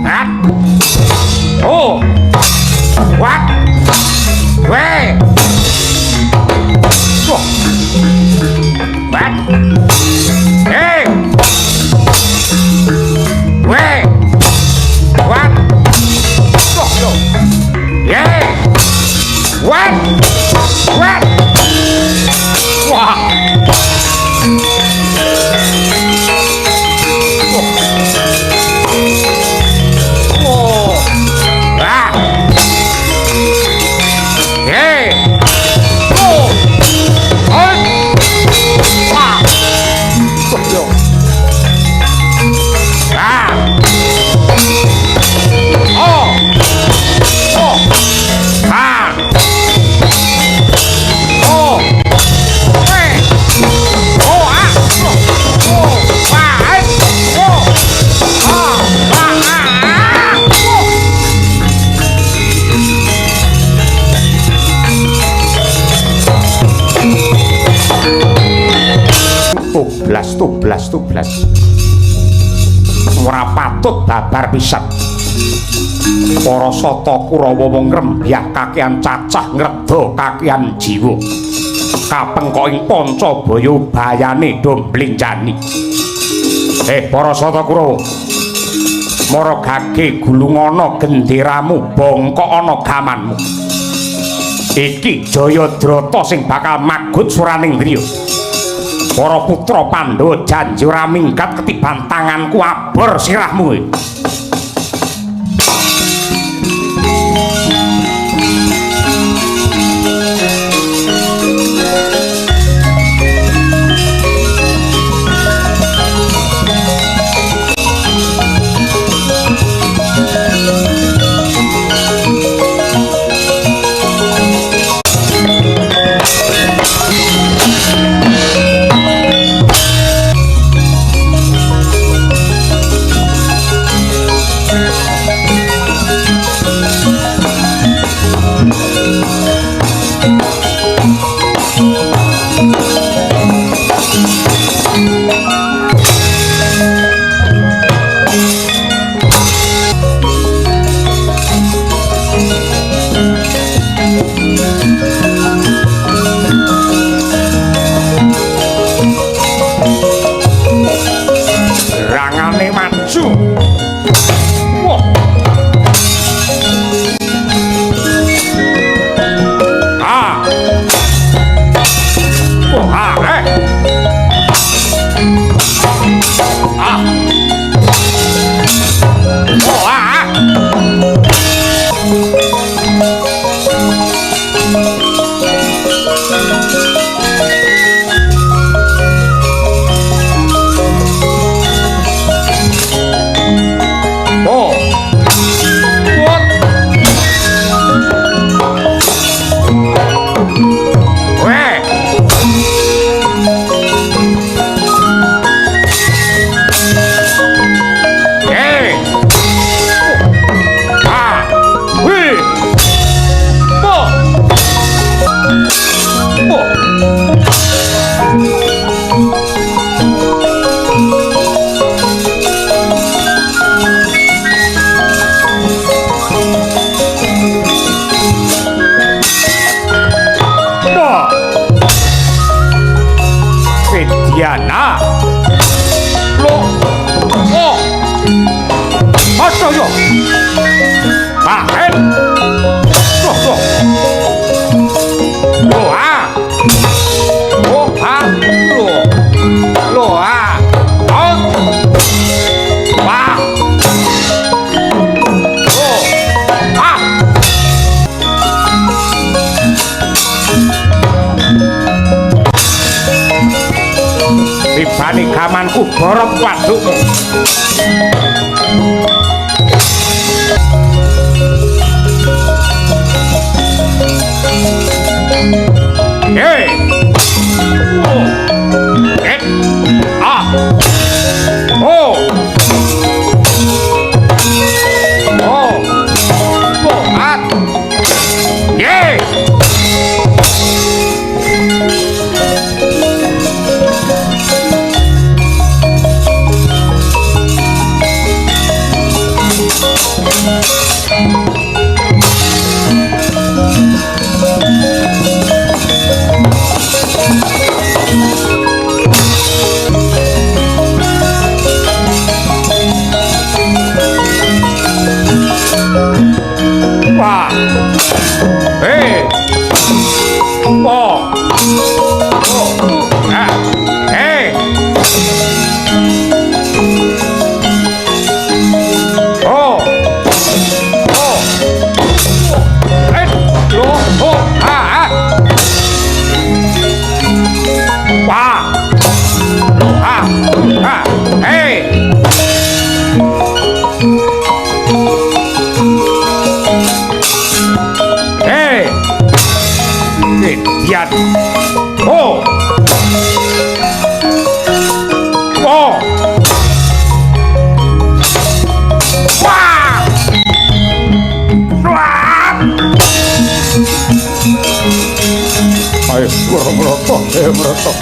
Hat. Oh. Wah. Weh. Wah. Wat. Eh. Weh. Wat. Wah, yo. Ye. Wat. Wat. Wah. Oh. Ah. Ye. Oh. Oi. Wah. Yo. Ah. Oh. Oh. Ah. Oh. Eh. Oh, ah. Oh. Wah. Eh. Oh. Ah. Ah. Ah. Oh. Tublas, tublas, tublas. Ora patut babar pisan. Para sata Kurawa wong ngrembyah kakean cacah ngredha kakean jiwa. Kapengkok ing Pancabaya bayane do mblenjani. Para sata Kurawa, mara gage gulungana genderamu, bongkok ana gamanmu. Iki Jayadrata sing bakal magut suraning driya. Para putra Pandhawa janji ora minggat ketiban tanganku abor sirahmu. Rangane maju. Wah. Ah. Oh, ah, eh. Ah. Oh, ah. Oh. What? Weh. Eh. Ah. Wih. Bo. Bo. Bo. Vidyana. Tibane gamanku borot wadukmu. Hey. Oh. Eh. Ah. Oh. Oh. Oh. Ah. Yeah. Wah. Hey. Oh. Oh. Ah. Hey. Oh. Oh. Eh. Lo. Oh. Ah. Ah. Wah. Lo. Ah. Ah. Hey. Hey. Dian. Oh. Oh. Wah. Wah. Ayo, mroto, ayo mroto.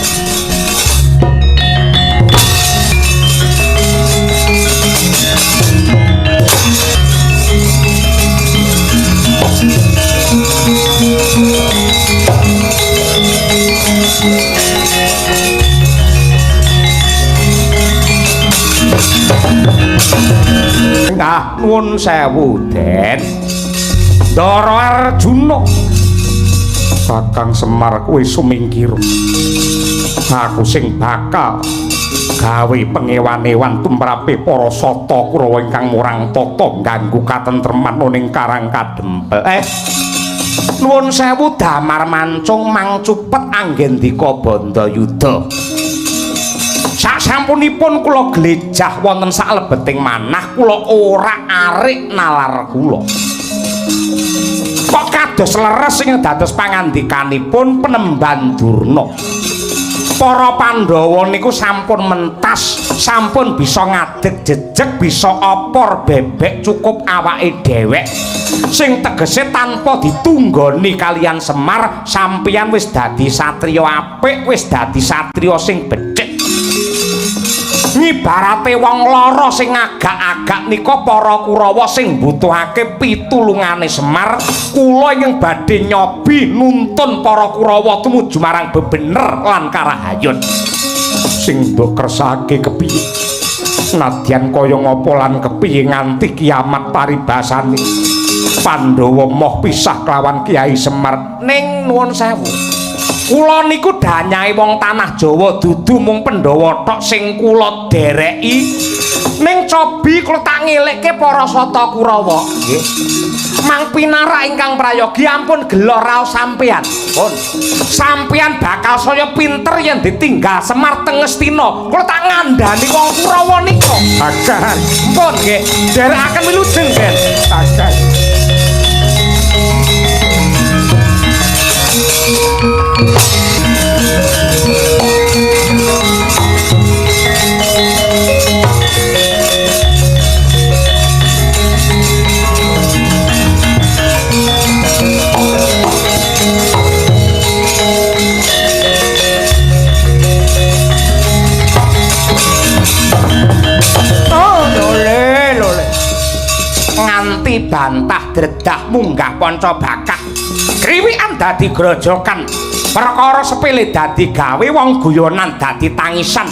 Nah, nuwun sewu, Den. Ndara Arjuna. Kakang Semar kuwi sumingkir. Aku sing bakal gawe pengewan-ewan tumrape para sata Kurawa ingkang murang tata ganggu katentreman ning Karang Kadempel. Nuwun sewu damar mancung mang cupet anggendika Bandayuda. Sasampunipun kula glejah wonten saklebeting manah kula ora arik nalar kula. Kok kados leres sing dados pangandikanipun penemban Durna. Para Pandhawa niku sampun mentas, sampun bisa ngadeg jejeg, bisa opor bebek cukup awake dhewek. Sing tegese tanpa ditunggoni kalian Semar, sampeyan wis dadi satriya apik, wis dadi satriya sing becik. Ngibarate wong lara sing agak-agak nika para Kurawa sing mbutuhake pitulungane Semar, kula ingkang badhe nyobi nuntun para Kurawa tumuju marang bebener lan karahayun. Sing mbok kersake kepiye? Nadyan kaya ngapa lan kepiye nganti kiamat paribasane Pandhawa moh pisah kelawan Kyai Semar. Ning nuwun sewu, kula niku danyahe wong tanah Jawa dudu mung Pandhawa tok sing kula dereki. Ning cobi kula tak ngelekke para sata Kurawa. Nggih. Mang pinarak ingkang prayogi ampun gelo raos sampeyan. Pun. Sampeyan bakal saya pinter yen ditinggal Semar teng Ngastina. Kula tak ngandani wong Kurawa nika. Akan. Pun nggih, nderekaken wilujeng, Den. Akan. Nganti bantah dredah munggah panca bakah, kriwikan dadi grojokan, perkara sepele dadi gawe, wong guyonan dadi tangisan.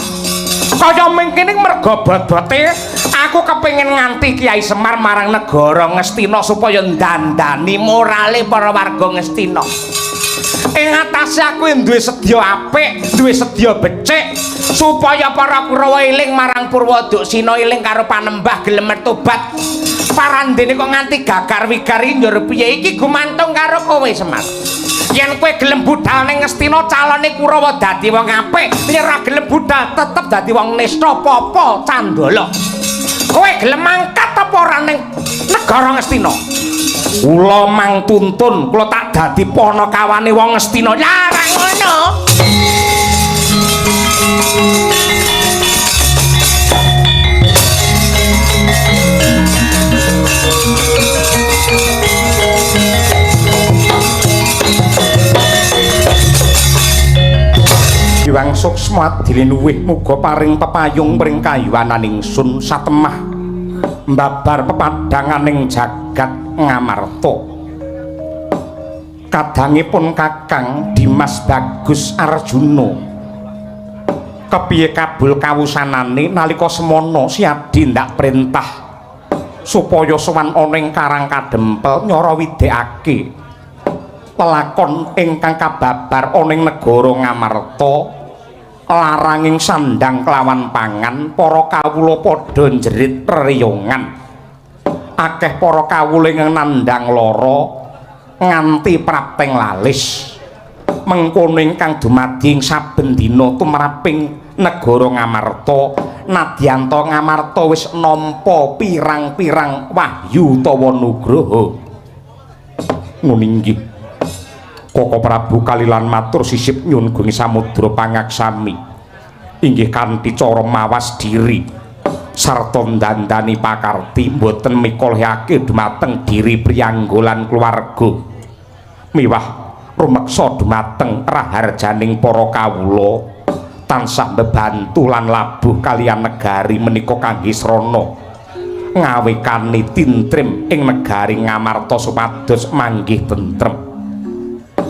Kaya mengkene merga bobote aku kepengin nganti Kyai Semar marang negara Ngastina supaya ndandani morale para warga Ngastina. Ing atase aku duwe sedya apik, duwe sedya becik supaya para Kurawa eling marang Purwoduksina, eling karo panembah gelem tobat. Parandene kok nganti gagar wigar iki njur piye? Iki gumantung karo kowe Semar. Yen kowe gelem budal ning Ngastina calone Kurawa dadi wong apik, yen ora gelem budal tetep dadi wong nista papa candala. Kowe gelem mangkat apa ora ning negara Ngastina? Kula mang tuntun, kula tak dadi panakawane wong Ngastina. Ya ora ngono. Hyang Suksma dilinuwih muga paring pepayung pring kayuwanan ingsun satemah mbabar pepadhanganing jagat Ngamarta. Kadangipun Kakang Dimas Bagus Arjuna kepiye kabul kawusanane nalika semana Siadi ndak perintah supaya sowan ana ing Karang Kadempel nyara widekake lelakon ingkang kababar ana ing negara Ngamarta laranging sandang kelawan pangan para kawula padha njerit reriyongan akeh para kawula ingkang nandhang lara nganti prapteng lalis mengkono ingkang dumadi ing saben dina tumraping negara Ngamarta nadyanta Ngamarta wis nampa pirang-pirang wahyu utawa nugraha. Ngono inggih Koko Prabu kalilan matur sisip nyun gungi samudra pangaksami inggih kanthi cara mawas diri sarta ndandani pakarti mboten mikolehake dumateng diri priyangga lan keluarga miwah rumeksa dumateng raharjaning para kawula tansah mbebantu lan labuh kaliyan negari menika kangge srana ngawekani tintrim ing negari Ngamarta supados manggih tentrem.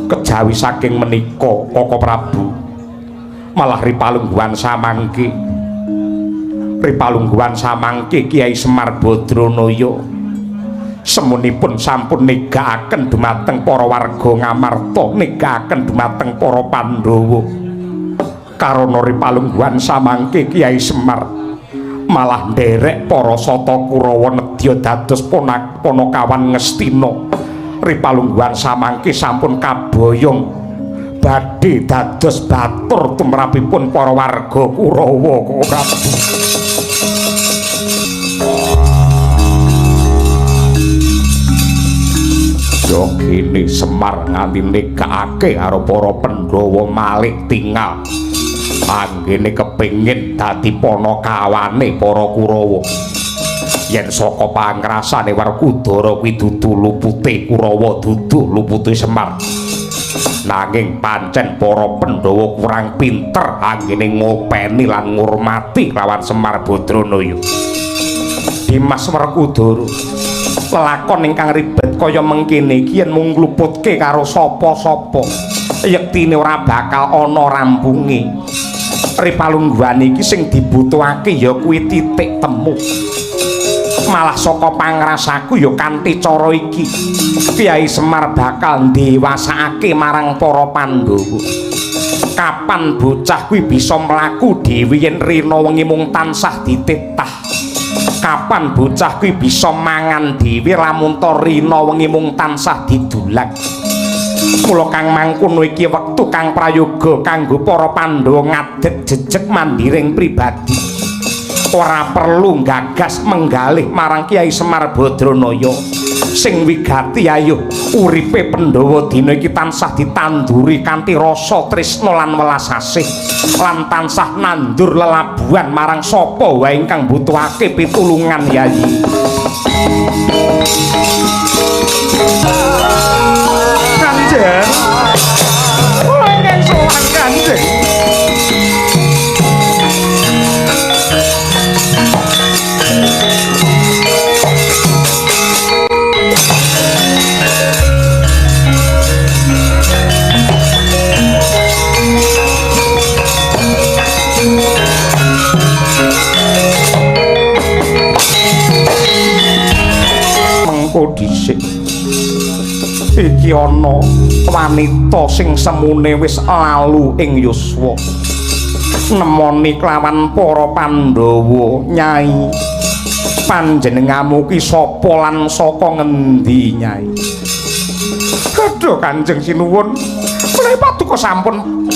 Kejawi saking menika Koko Prabu malah ripalungguhan samangke Kiai Semar Badranaya semunipun sampun negakaken dumateng para warga Ngamarta, negakaken dumateng para Pandhawa. Karana ripalungguhan samangke Kiai Semar malah nderek para Sata Kurawa nedya dados panakawan Ngastina. Ripalungguhan samangke sampun kaboyong badhe dados batur tumrapipun para warga Kurawa. Koko Prabu yo kene Semar nganti negakake karo para Pandhawa malik tingal anggene kepengin dadi panakawane para Kurawa. Yen saka pangrasane Werkudara kuwi dudu lupute Kurawa, dudu lupute Semar. Nanging pancen para Pandhawa kurang pinter anggene ngopeni lan ngurmati lawan Semar Badranaya. Dimas Werkudara, lelakon ingkang ribet kaya mengkene iki yen mung ngluputke karo sapa-sapa yektine ora bakal ana rampunge. Ripalungguhan iki sing dibutuhake ya kuwi titik temu. Malah saka pangrasaku ya kanthi cara iki Kyai Semar bakal ndewasakake marang para Pandhawa. Kapan bocah kuwi bisa mlaku dhewe yen rina wengi mung tansah dititah? Kapan bocah kuwi bisa mangan dhewe lamun ta rina wengi mung tansah didulang? Mula kang mangkono iki wektu kang prayoga kanggo para Pandhawa ngadeg jejeg mandiring pribadi. Ora perlu gagas menggalih marang Kyai Semar Badranaya sing wigati ayo uripe Pandhawa dina iki tansah ditanduri kanthi rasa tresna lan welas asih lan tansah nandur lelabuhan marang sapa wae ingkang mbutuhake pitulungan Yayi. Kanjeng kula ingkang sowan Kanjeng. Mengko dhisik iki ana wanita sing semune wis lalu ing yuswa nemoni kelawan para Pandhawa. Nyai, panjenenganmu ki sapa lan saka ngendi, Nyai? Aduh Kanjeng Sinuwun, menawi paduka sampun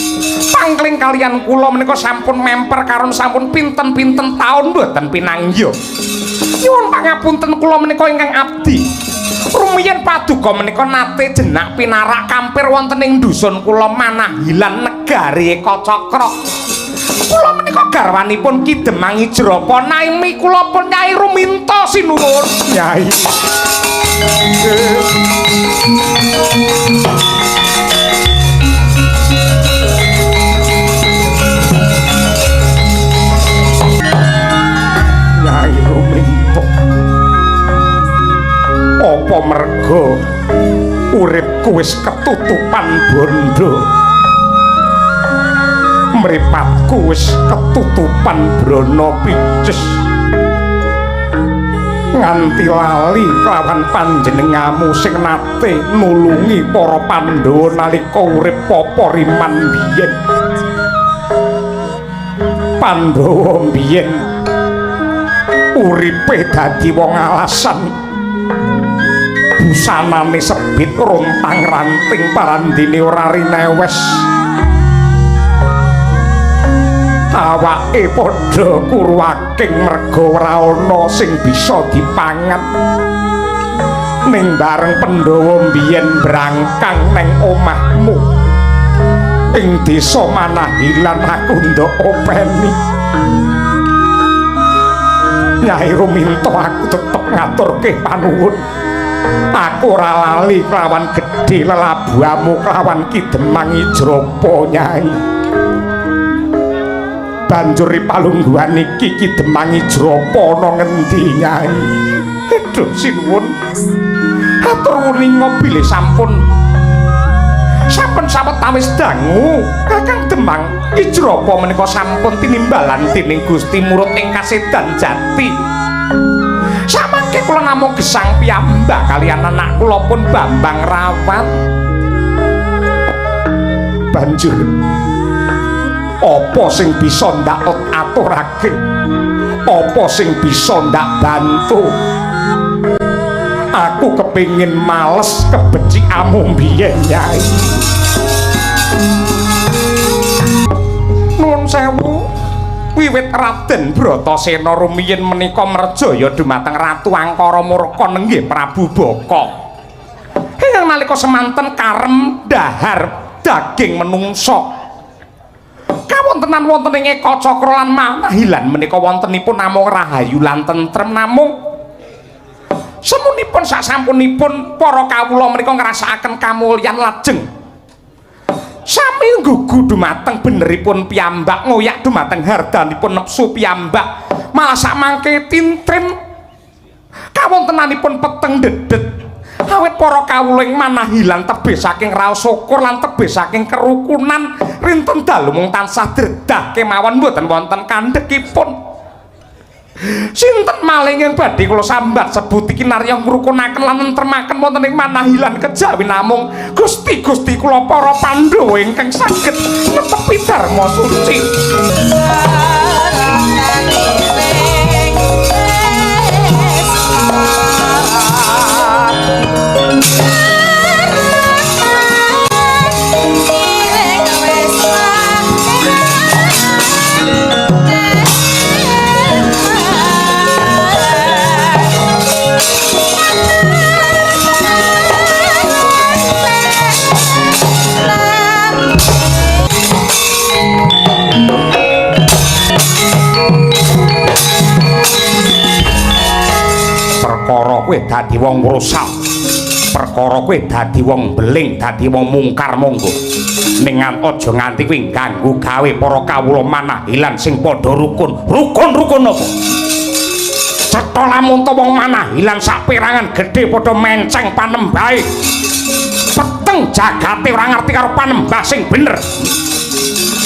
pangkling kalian kula menika sampun memper karon sampun pinten-pinten taun mboten pinanggih. Nyuwun pangapunten kula menika ingkang abdi. Rumiyin paduka menika nate jenak pinarak kampir wonten ing dusun kula Manahilan negari Ekacakra. Kula menika garwanipun Ki Demang Ijrapa naimi kula pun Nyai Ruminta sinuwun. Nyai. Nyai Ruminta. Apa merga uripku wis ketutupan bondo? Mripatku wis ketutupan brana picis. Nganti lali kelawan panjenengamu sing nate nulungi para Pandhawa nalika urip papa riman biyen. Pandhawa biyen uripe dadi wong alasan. Busanane sebit rontang-ranting parandene ora rinewes. Awake padha kuruwaking merga ora ana sing bisa dipangan. Ning bareng Pandhawa mbiyen brangkang neng omahmu ing desa Manahilan aku ndok openi. Nyai Ruminta aku tetep ngaturke panuwun. Aku ora lali kelawan gedhe lelabuhamu kelawan Ki Demang Ijrapa Nyai. Banjur palungguhan iki Ki Demang Ijrapa ana ngendi Nyai? Aduh sinuwun. Atur wuninga bilih sampun sawetawis dangu Kakang Demang Ijrapa menika sampun tinimbalan dening Gusti Murut ing kasedan jati. Samangke kula namung gesang piyambak kaliyan anak kula pun Bambang Rawat. Banjur apa sing bisa ndak aturake? Apa sing bisa ndak bantu? Aku kepingin males kebecikamu mbiyen Nyai. Nuwun sewu. Wiwit Raden Bratasena rumiyin menika merjaya dumateng Ratu Angkara Murka nenggih Prabu Baka. Ingkang nalika semanten karem dahar daging menungsa. Kawontenan wonten ing Ekacakra lan Manahilan menika wontenipun namung rahayu lan tentrem, namung semunipun sasampunipun para kawula menika ngrasakaken kamulyan lajeng sami nggugu dumateng beneripun piyambak, ngoyak dumateng hardanipun nepsu piyambak, malah samangke tintrim kawontenanipun peteng dedet. Awit para kawula ing Manahilan tebih saking raos syukur lan tebih saking kerukunan, rinten dalu mung tansah dredah kemawon mboten wonten kandhekipun. Sinten malih ingkang badhe kula sambat sebut iki narya ngrukunaken lan nentremaken wonten ing Manahilan kejawi namung Gusti-gusti kula para Pandhawa ingkang saged netepi dharma suci. Perkara kowe dadi wong rusak, perkara kowe dadi wong beling, dadi wong mungkar monggo. Ning aja nganti kowe ganggu gawe para kawula Manahilan sing padha rukun. Rukun-rukun apa? Cetha lamun ta wong Manahilan saperangan gedhe padha menceng panembahe. Peteng jagate ora ngerti karo panembah sing bener.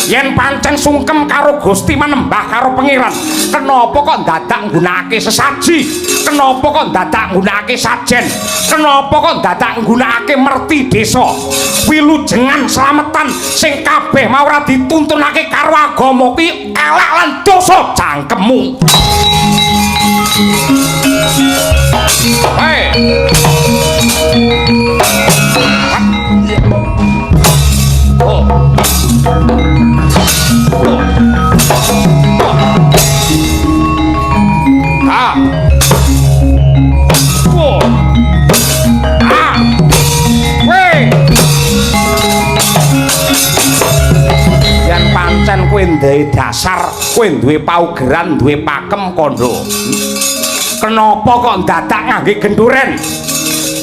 Yen pancen sungkem karo Gusti manembah karo Pangeran, kenapa kok dadak nggunakake sesaji? Kenapa kok dadak nggunakake sajen? Kenapa kok dadak nggunakake merti desa? Wilujengan slametan sing kabeh mau ora dituntunake karo agama kuwi elek lan dosa cangkemmu. Hei. duwe dasar, kowe duwe paugeran, duwe pakem kandha. Kenapa kok dadak ngangge genduren?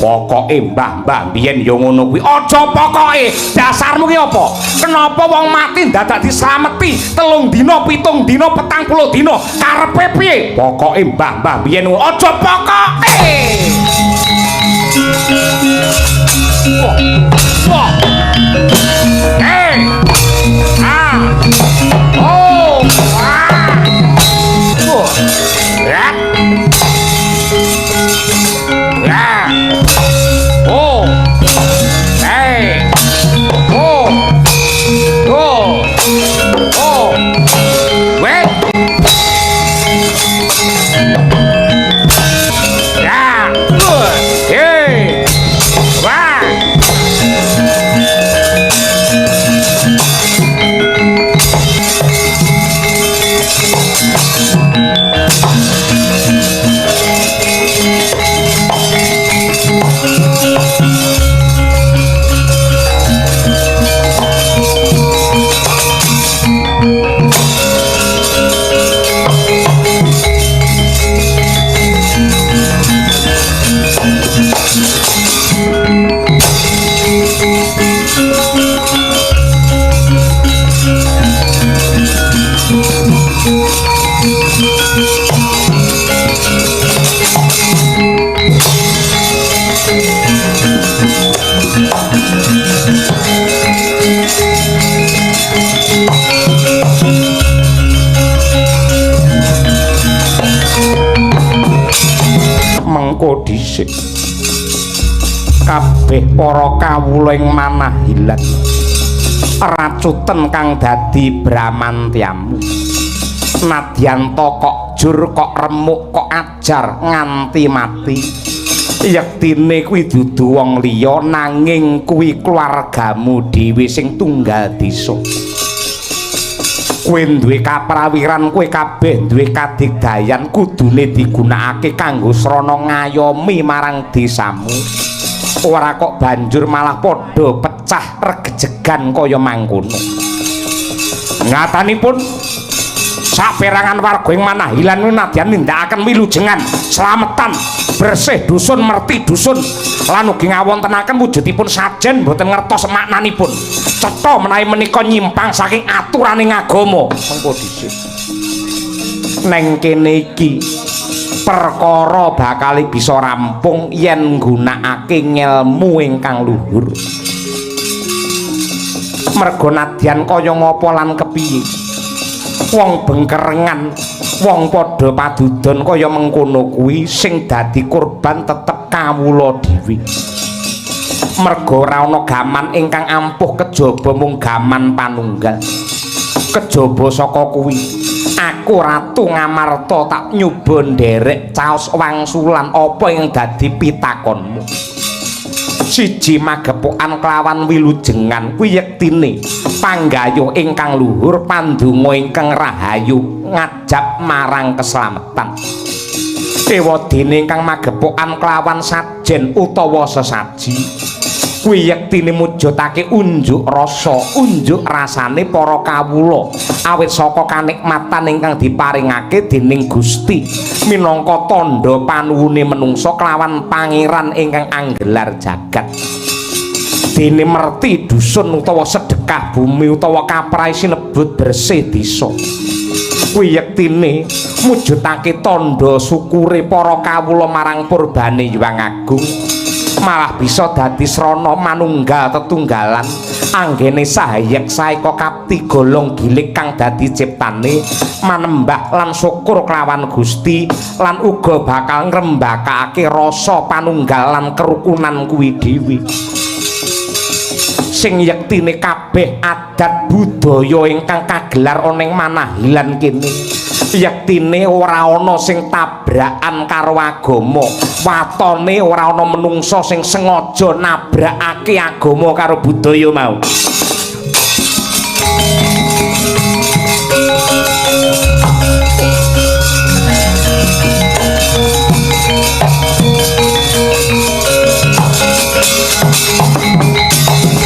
Pokoke mbah-mbah biyen ya ngono kuwi. Aja pokoke, dasarmu ki apa? Kenapa wong mati dadak dislameti 3 dina, 7 dina, 40 dina? Karepe piye? Pokoke mbah-mbah biyen ngono. Aja pokoke. Wah. Wah. Hey. Ah. Oh. Ah. Wah. Ya. Ya. Oh. Hey. Oh. Oh. Oh. Wait. Ya. Hey. Wah. Mengko dhisik kabeh para kawula ing Manahilan racuten kang dadi bramantyamu nadyan ta kok jur kok remuk kok ajar nganti mati yektine kuwi dudu wong liya nanging kuwi keluargamu dhewe sing tunggal desa. Kowe duwe kaprawiran, kowe kabeh duwe kadigdayan kudune digunakake kanggo srana ngayomi marang desamu. Ora kok banjur malah padha pecah regejegan kaya mangkono. Ngatanipun saperangan warga ing Manahilan nadyan nindakaken wilujengan slametan bersih dusun merti dusun lan ugi ngawontenaken wujudipun sajen boten ngertos maknanipun. Cetha menawi menika nyimpang saking aturaning agama. Mengko dhisik neng kene iki perkara bakal bisa rampung yen nggunakake ngelmu ingkang luhur. Merga nadyan kaya ngapa lan kepiye wong bengkerengan, wong padha padudon kaya mengkono kuwi sing dadi korban tetep kawula dhewe. Merga ora ana gaman ingkang ampuh kejaba mung gaman panunggal. Kejaba saka kuwi aku Ratu Ngamarta tak nyoba nderek caos wangsulan apa ing dadi pitakonmu. Siji magepokan kelawan wilujengan kuwi yektine panggayuh ingkang luhur pandonga ingkang rahayu ngajab marang keslametan. Ewadene ingkang magepokan kelawan sajen utawa sesaji kuwi yektine mujudake unjuk rasa, unjuk rasane para kawula awit saka kanikmatan ingkang diparingake dening Gusti minangka tandha panuwune menungsa kelawan pangeran ingkang anggelar jagat. Dene merti dusun utawa sedekah bumi utawa kaprai sinebut bersih desa kuwi yektine mujudake tandha syukure para kawula marang purbane Hyang Agung, malah bisa dadi srana manunggal tetunggalan anggene sahayek saeka kapti golong gilik kang dadi ciptane manembah lan syukur kelawan Gusti lan uga bakal ngrembakake rasa panunggal lan kerukunan kuwi dhewe. Sing yektine kabeh adat budaya ingkang kagelar ana ing Manahilan kene yektine ora ana sing tabrakan karo agama, watone ora ana menungsa sing sengaja nabrakake agama karo budaya mau.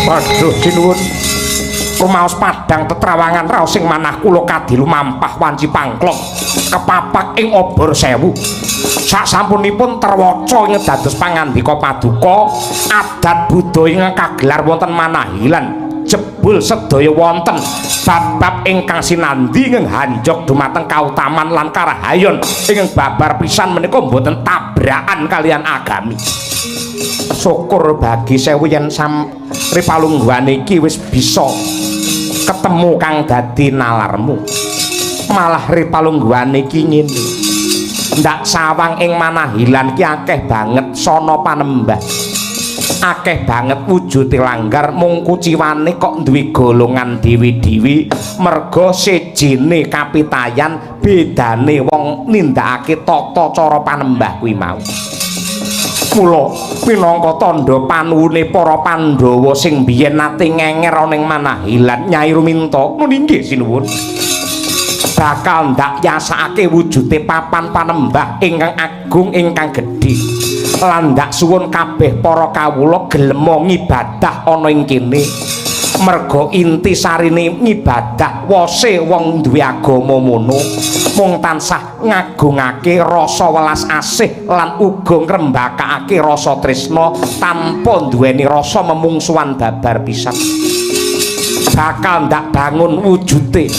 Waduh sinuwun. Rumaos padhang tetrawangan raos sing manah kula kadilu mampah wanci pangklong kepapak ing obor sewu. Sasampunipun terwaca ing dados pangandika paduka adat budaya ingkang kagelar wonten Manahilan jebul sedaya wonten bab-bab ingkang sinandhi nghanjok dumateng kautaman lan karahayon ingkang babar pisan menika mboten tabrakan kalian agami. Syukur bagi sewu yen ripalungguhan iki wis bisa ketemu kang dadi nalarmu. Malah ripalungguhan iki ngene, ndak sawang ing Manahilan ki akeh banget sono panembah, akeh banget wujude langgar, mung kuciwane kok duwe golongan dewi-dewi merga sejene kapitayan bedane wong nindakake tata cara panembah kuwi mau. Mula minangka tandha panuwune para Pandhawa sing biyen nate ngenger ana ing Manahilan, Nyai Ruminta nun inggih sinuwun, bakal ndak yasakake wujude papan panembah ingkang agung ingkang gedhe lan ndak suwun kabeh para kawula gelema ngibadah ana ing kene merga inti sarine ngibadah wose wong duwe agama mono mung tansah ngagungake rasa welas asih lan uga ngrembakake rasa tresna tanpa duweni rasa memungsuhan babar pisan. Bakal ndak bangun wujude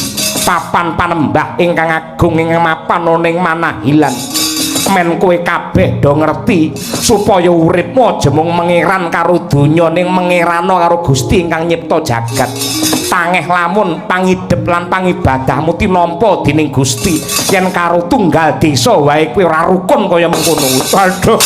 papan panembah ingkang agung ingkang mapan ana ing Manahilan men kowe kabeh do ngerti supaya uripmu aja mung mengeran karo donya ning mengerana karo Gusti ingkang nyipta jagat. Tangeh lamun pangidep lan pangibadahmu tinampa dening Gusti, yen karo tunggal desa wae kowe ora rukun kaya mengkono. Aduh.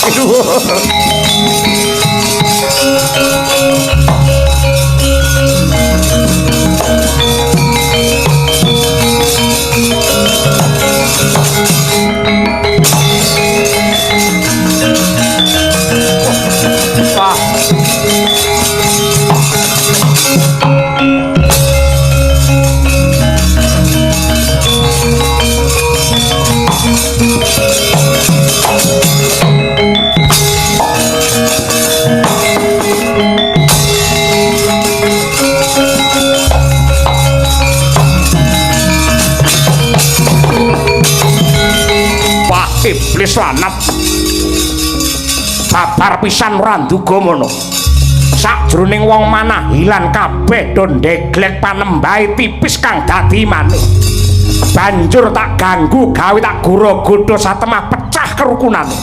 Wah, iblis lanat. Babar pisan ora nduga mono. Sakjroning wong Manahilan kabeh do ndeglek panembahe tipis kang dadi imane. Banjur tak ganggu gawe tak gura-godha satemah pecah kerukunane.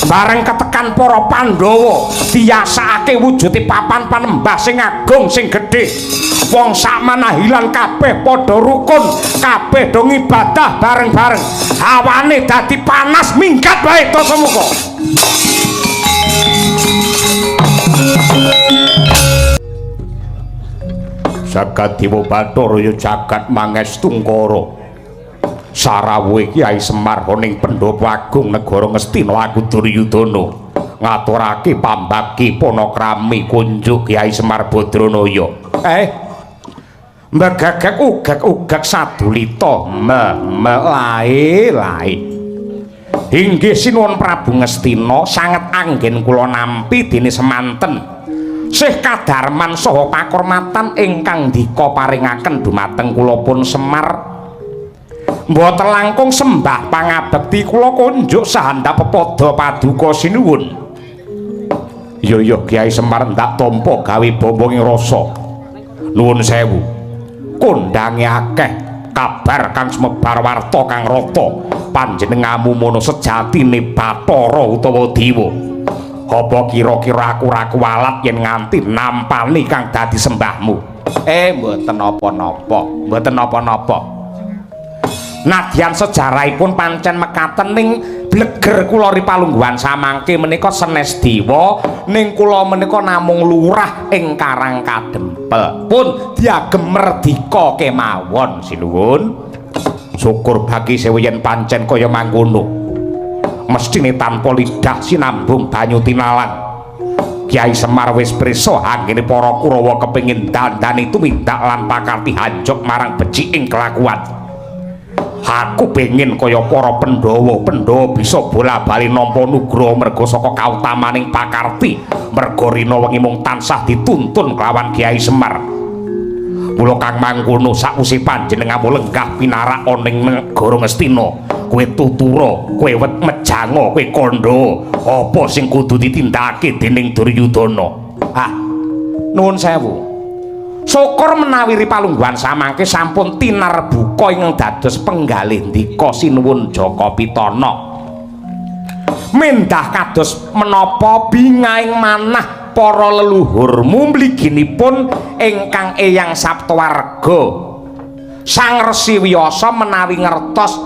Bareng ketekan para Pandhawa diyasakake wujude papan panembah sing agung sing gedhe. Wong sak Manahilan kabeh padha rukun, kabeh do ngibadah bareng-bareng. Hawane dadi panas minggat wae Dasamuka. Jagat Dewa Bathara ya jagat mangestungkara. Sarawuhe Kyai Semar ning Pendhapa Agung Negara Ngastina aku Duryudana ngaturake pambagi panakrami kunjuk Kyai Semar Badranaya. Mbegegek ugek-ugek sadulita me lae lae. Inggih sinuwun Prabu Ngastina sanget anggen kula nampi dene semanten sih kadarman saha pakurmatan ingkang dika paringaken dumateng kula pun Semar. Mboten langkung sembah pangabekti kula kunjuk sahandap pepada paduka sinuwun. Ya ya Kyai Semar ndak tampa gawe bombonge rasa. Nuwun sewu. Kondange akeh kabar kang sumebar warta kang rata panjenengamu mono sejatine Bathara utawa dewa. Apa kira-kira aku ora kuwalat yen nganti nampani kang dadi sembahmu? Mboten napa-napa, mboten napa-napa. Nadyan sejarahipun pancen mekaten ning bleger kula ripalungguhan samangke menika senes dewa ning kula menika namung lurah ing Karang Kadempel. Pun diagem merdika kemawon sinuwun. Syukur bagi sewu yen pancen kaya mangkono. Mesthine tanpa lidah sinambung banyu tinalang. Kyai Semar wis prisa anggene para Kurawa kepengin dandani tumindak lan pakarti hanjok marang beciking kelakuan. Aku pengin kaya para Pandhawa, Pandhawa bisa bola-bali nampa nugraha merga saka kautamaning pakarti, merga rina wengi mung tansah dituntun kelawan Kyai Semar. Kula kang mangkono sakwise panjenenganmu lenggah pinarak ana ing negara Ngastina, kowe tutura, kowe mejanga, kowe kandha apa sing kudu ditindakake dening Duryudana. Ah, nuwun sewu. Syukur menawi palungguhan samangke sampun tinarbuka ingkang dados penggalih ndika sinuwun Jaka Pitana. Mendah kados menapa bingahing manah para leluhurmu mliginipun ingkang Eyang Saptawarga Sang Resi Wiyasa menawi ngertos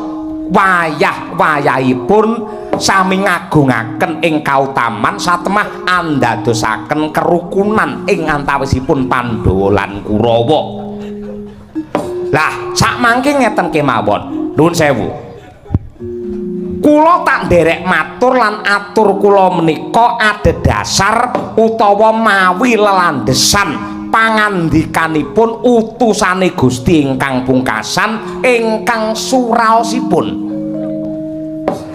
wayah-wayahipun sami ngagungaken ing kautaman satemah andadosaken kerukunan ing antawisipun Pandhawa lan Kurawa. Lah sakmangke ngeten kemawon. Nuwun sewu. Kula tak nderek matur lan atur kula menika adhedhasar utawa mawi lelandhesan pangandikanipun utusane Gusti ingkang pungkasan ingkang suraosipun.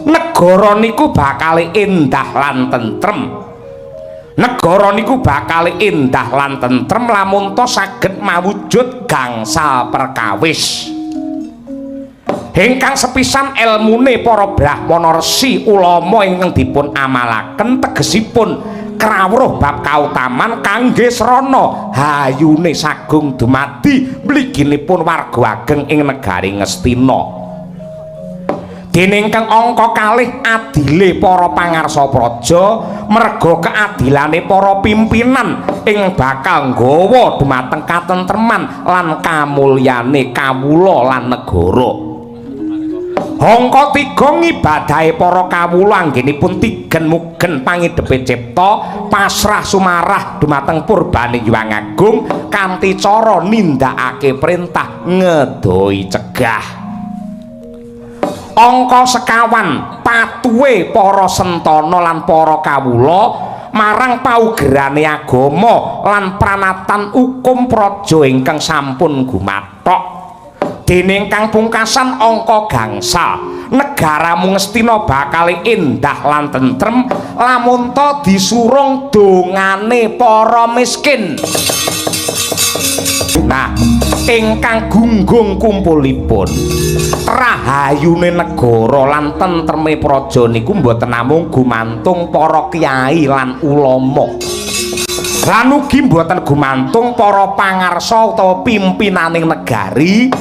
Negara niku bakal endah lan tentrem. Negara niku bakal endah lan tentrem lamun ta saged mawujud gangsal perkawis. Ingkang sepisan elmune para brahmana resi ulama ingkang dipun amalaken tegesipun krawruh bab kautaman kangge srana hayune sagung dumadi mliginipun warga ageng ing negari Ngastina. Dene ingkang angka kalih adile para pangarsa praja merga keadilane para pimpinan ing bakal nggawa dumateng katentreman lan kamulyane kawula lan negara. Angka 3 ngibadahe para kawula anggenipun tigen mugen pangidhepe cipta pasrah sumarah dumateng purbane Hyang Agung kanthi cara nindakake perintah ngedoi cegah. Angka sekawan patuhe para sentana lan para kawula marang paugerane agama lan pranatan hukum praja ingkang sampun gumathok. Dene ingkang pungkasan angka gangsal negaramu Ngastina bakal endah lan tentrem lamun ta disurung dongane para miskin. Nah, ingkang gunggung kumpulipun rahayune negara lan tentreme praja niku mboten namung gumantung para kyai lan ulama. Lan ugi mboten gumantung para pangarsa utawa pimpinaning negari,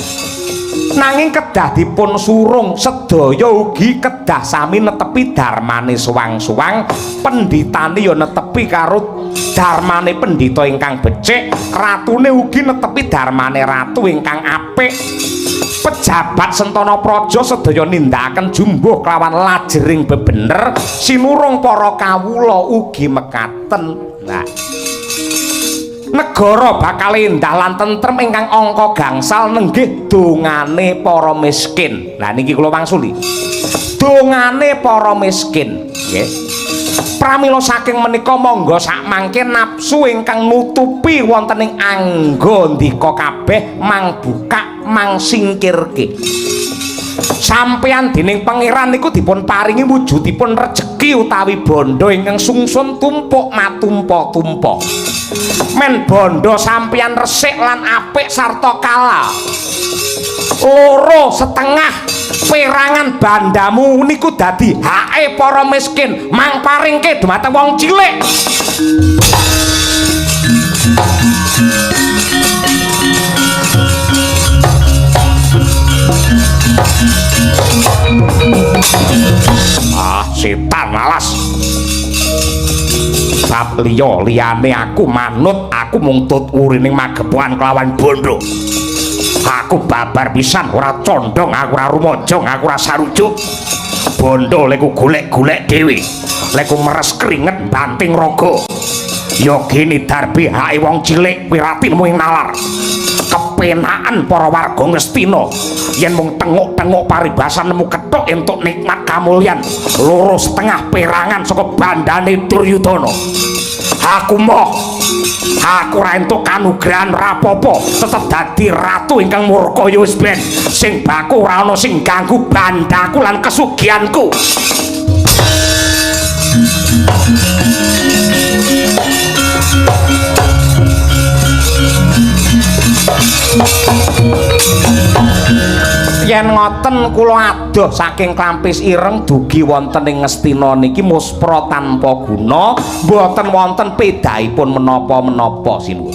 nanging kedah dipun surung sedaya ugi kedah sami netepi dharmane suwang-suwang, pendhitane ya netepi karo dharmane pendhita ingkang becik, ratune ugi netepi dharmane ratu ingkang apik. Pejabat sentana praja sedaya nindakaken jumbuh kelawan lajering bebener sinurung para kawula ugi mekaten. Nah, negara bakal endah lan tentrem ingkang angka gangsal nenggih dongane para miskin. Lah niki kula wangsuli. Dongane para miskin, nggih. Pramila saking menika monggo sakmangke nafsu ingkang nutupi wonten ing angga ndika kabeh mang buka mang singkirke. Sampeyan dening pangeran niku dipun paringi wujudipun rejeki utawi bondo ingkang sungsun tumpuk matumpa-tumpa. Men bondo sampeyan resik lan apik sarta kala. 2,5 perangan bandamu niku dadi hake para miskin, mang paringke dumateng wong cilik. Ah, setan alas. Bab liya liyane aku manut, aku mung tut urining magepokan kelawan bondo. Aku babar pisan ora condong, aku ora rumajang, aku ora sarujuk. Bondo leku golek-golek dhewe. Leku meres keringet banting raga. Ya gene darbe hake wong cilik wiratinmu ing nalar. Kepenakan para warga Ngastina yen mung tenguk-tenguk paribasan nemu kethuk entuk nikmat kamulyan 2,5 perangan saka bandane Duryudana. Aku moh, aku ora entuk kanugrahan rapopo, tetep dadi ratu ingkang murka ya wis ben. Sing baku ora ana sing ganggu bandaku lan kesugihanku. Yen ngoten kula adoh saking Klampis Ireng dugi wonten ing Ngastina niki muspra tanpa guna, mboten wonten pedahipun menapa-menapa sinuwun.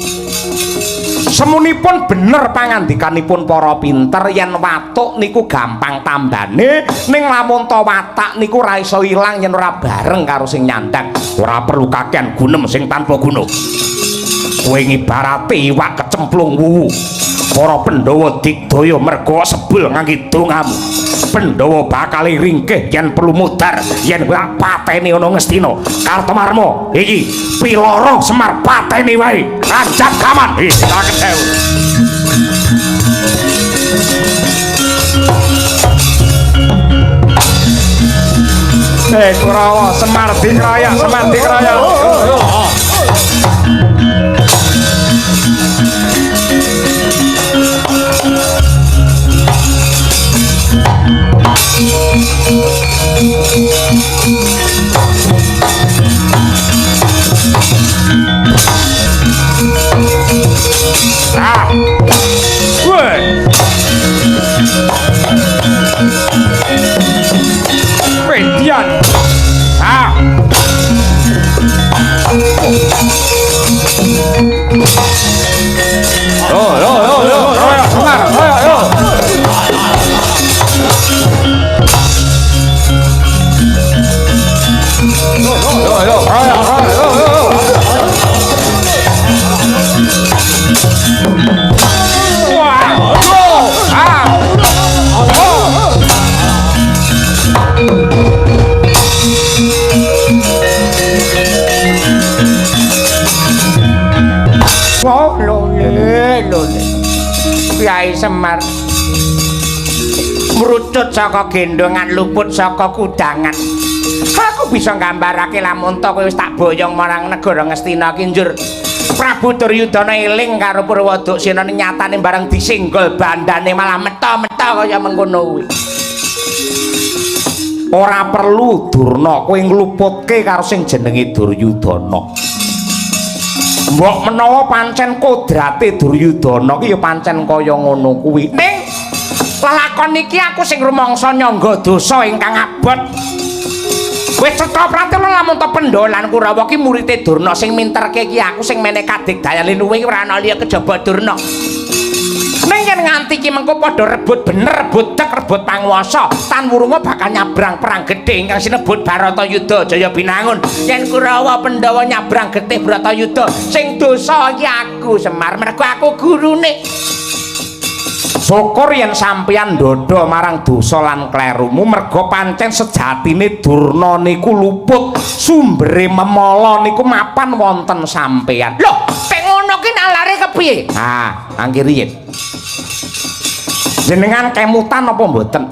Semunipun bener pangandikanipun para pinter yen watuk niku gampang tambane, ning lamun ta watak niku ora iso ilang yen ora bareng karo sing nyandang. Ora perlu kakean gunem sing tanpa guna. Kowe ngibarate iwak kecemplung wuwu. Para Pandhawa digdaya merga sebul ngangge dongamu. Pandhawa bakal ringkih yen perlu mudhar yen kowe pateni ana Ngastina. Kartomarma iki piloro Semar pateni wae. Rajab gaman. Sewu. Kurawa Semar dikroyok, Semar dikroyok. Ah. Woi. Pedian. Ah. Yo yo yo yo, yo Semar, yo yo. Yo yo, yo yo yo. Wah, yo, ah. Oh. Oh, lho, lho. Kyai Semar mrucut saka gendongan, luput saka kudangan. Aku bisa nggambarake lamun ta kowe wis tak boyong marang negara Ngastina ki njur Prabu Duryudana eling karo Purwaduksena nyatane bareng disinggol bandane malah meta-meta kaya mengkono kuwi. Ora perlu Durna kowe ngluputke karo sing jenenge Duryudana. Mbok menawa pancen kodrate Duryudana ki ya pancen kaya ngono kuwi. Ning lelakon iki aku sing rumangsa nyangga dosa ingkang abot. Wis cetha pratela lamun ta Pandhawa lan Kurawa ki murite Durna sing minterke ki aku sing mene kadigdayan linuwih ora ana liya kejaba Durna. Ning yen nganti ki mengko padha rebut bener, rebut tek, rebut panguwasa, tan wurunga bakal nyabrang perang gedhe ingkang sinebut Baratayuda Jaya Binangun. Yen Kurawa Pandhawa nyabrang getih Baratayuda, sing dosa iki aku Semar, mergo aku gurune. Syukur yen sampeyan ndhodha marang dosa lan klerumu, merga pancen sejatine Durna niku luput, sumbere memala niku mapan wonten sampeyan. Lho, nek ngono ki nalare kepiye? Ah, angki riyin. Jenengan kemutan apa mboten?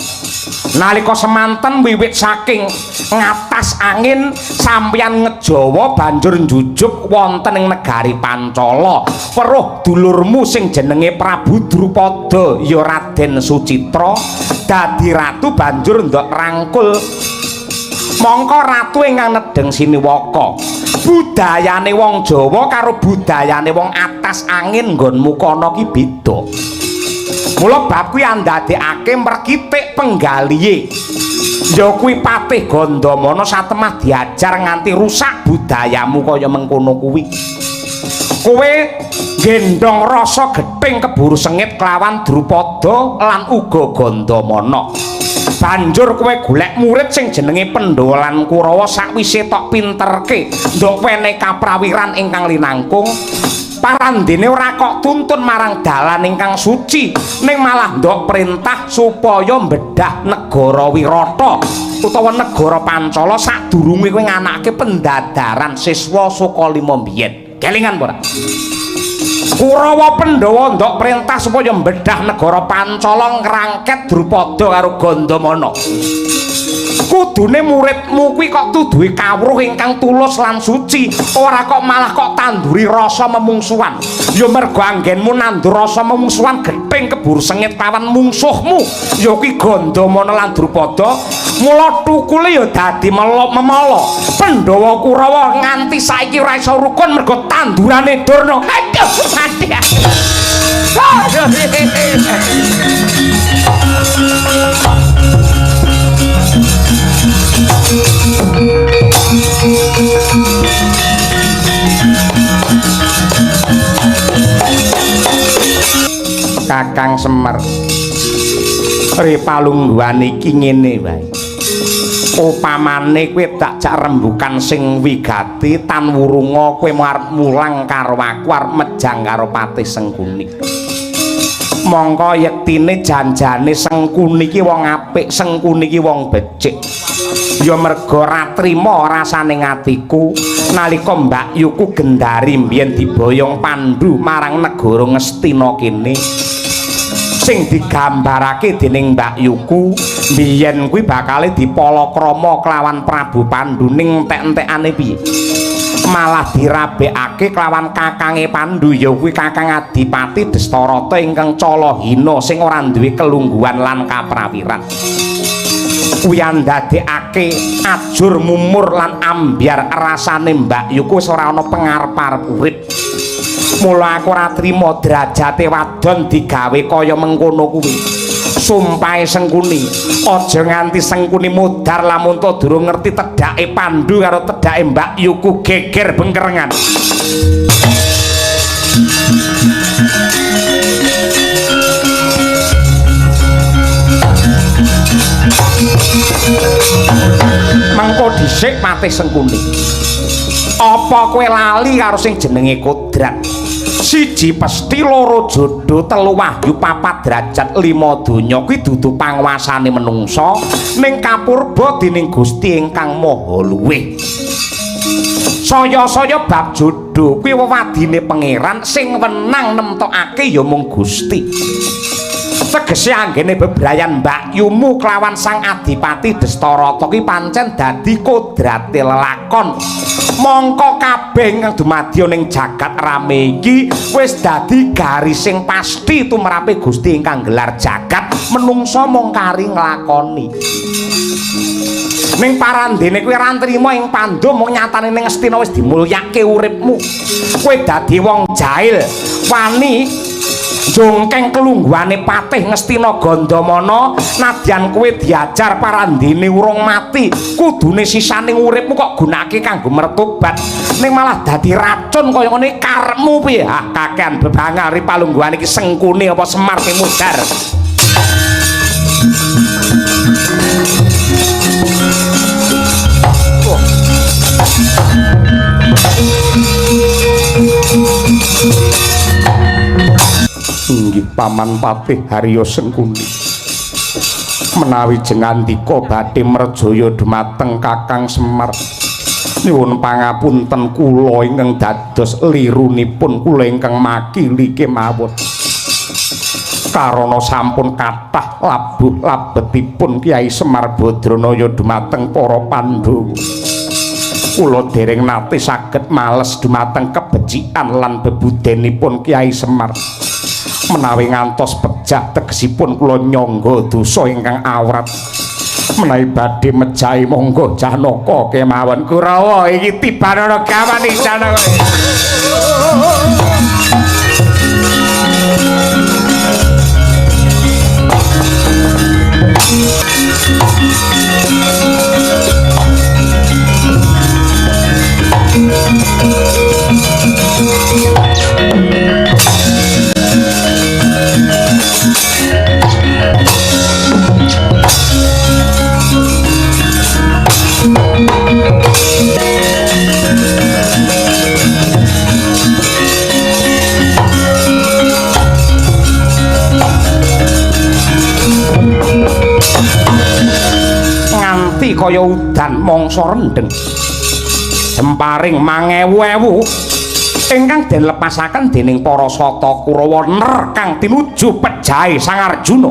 Nalika semanten wiwit saking ngatas angin sampeyan ngejawa banjur njujuk wonten ing negari Pancala. Weruh dulurmu sing jenenge Prabu Drupada ya Raden Sucitra dadi ratu banjur ndok rangkul. Mongko ratu ingkang nedheng siniwaka. Budayane wong Jawa karo budayane wong atas angin nggonmu kono ki beda. Mula bab kuwi andadekake merkitik penggalihe. Ya kuwi Patih Gandamana satemah diajar nganti rusak budayamu kaya mengkono kuwi. Kowe gendhong rasa gething keburu sengit kelawan Drupada lan uga Gandamana. Banjur kowe golek murid sing jenenge Pandhawa lan Kurawa sakwise tok pinterke ndok wene kaprawiran ingkang linangkung. Parandene ora kok tuntun marang dalan ingkang suci, ning malah ndok perintah supaya mbedah negara Wirata utawa negara Pancala sadurunge kowe nganake pendadaran siswa Sukalima mbiyen. Kelingan ora? Kurawa Pandhawa ndok perintah supaya mbedah negara Pancala ngrangket Drupada karo Gandamana. Kudune muridmu kuwi kok tuduhe kawruh ingkang tulus lan suci, ora kok malah kok tanduri rasa memungsuhan. Ya mergo anggenmu nandur rasa memungsuhan gething keburu sengit lawan mungsuhmu, ya kuwi Gandamana lan Drupada. Mula tukule ya dadi memala. Pandhawa Kurawa nganti saiki ora iso rukun mergo tandurane Durna. Aduh, mati. Kakang Semar, ripalungguhan iki ngene wae. Upamane kowe tak jak rembukan sing wigati tan wurunga kowe arep mulang karo aku, arep mejang karo Patih Sengkuni. Mongko yektine janjane Sengkuni iki wong apik, Sengkuni iki wong becik. Ya mergo ra trima rasane atiku nalika mbakyuku Gendari mbiyen diboyong Pandu marang negara Ngastina kene. Sing digambarake dening mbakyuku mbiyen kuwi bakale dipalakrama kelawan Prabu Pandu ning entek-entekane piye? Malah dirabekake kelawan kakange Pandu, ya kuwi Kakang Adipati Destarata ingkang calahina sing ora duwe kelungguhan lan kaprawiran. Kuwi ndadekake ajur mumur lan ambyar rasane mbakyuku wis ora ana pengarep-arep urip. Mula aku ora trima derajate wadon digawe kaya mengkono kuwi. Sumpahe Sengkuni, aja nganti Sengkuni mudhar lamun to durung ngerti tedhake Pandu karo tedhake mbakyuku geger bengkerengan. Mengko dhisik Patih Sengkuni. Apa kowe lali karo sing jenenge kodrat? Siji pesti, loro jodoh, telu wahyu, papat derajat, lima donya kuwi dudu panguasane menungsa ning kapurba dening Gusti ingkang Maha Luwih. Saya-saya bab jodoh kuwi wewadine pangeran sing wenang nemtokake ya mung Gusti. Tegese anggene bebrayan mbakyumu kelawan Sang Adipati Destarata ki pancen dadi kodrate lelakon. Mongko kabeh ingkang dumadya ning jagat rame iki wis dadi garising pasti tumrape Gusti ingkang gelar jagat, menungsa mung kari nglakoni. Ning parandene kowe ora nrima ing pandum, mung nyatane ning Ngastina wis dimulyake uripmu. Kowe dadi wong jahil, wani jongkeng kelungguhane Patih Ngastina Gandamana, nadyan kowe diajar parandene urung mati, kudune sisane uripmu kok gunake kanggo mertobat, ning malah dadi racun kaya ngene karepmu piye? Ah, kakean bebangal ripalungguhan iki Sengkuni apa Semar sing mudhar. Inggih Paman Patih Haryo Sengkuni, menawi jengandika badhe mrejaya dumateng Kakang Semar, nyuwun pangapunten kula ingkang dados lirunipun kula ingkang makili kemawon. Karana sampun kathah labuh labetipun Kyai Semar Badranaya dumateng para Pandhawa, kula dereng nate saged males dumateng kebecikan lan bebudenipun Kyai Semar. Menawi ngantos pejah tegesipun kula nyangga dosa ingkang awrat. Menawi badhe mejahi monggo Janaka kemawon. Kurawa iki tibanana gawan iki Janaka. Nganti kaya udan mangsa rendheng jemparing mangewu-ewu ingkang den lepasaken dening para sata Kurawa ner kang tinuju pejahe Sang Arjuna.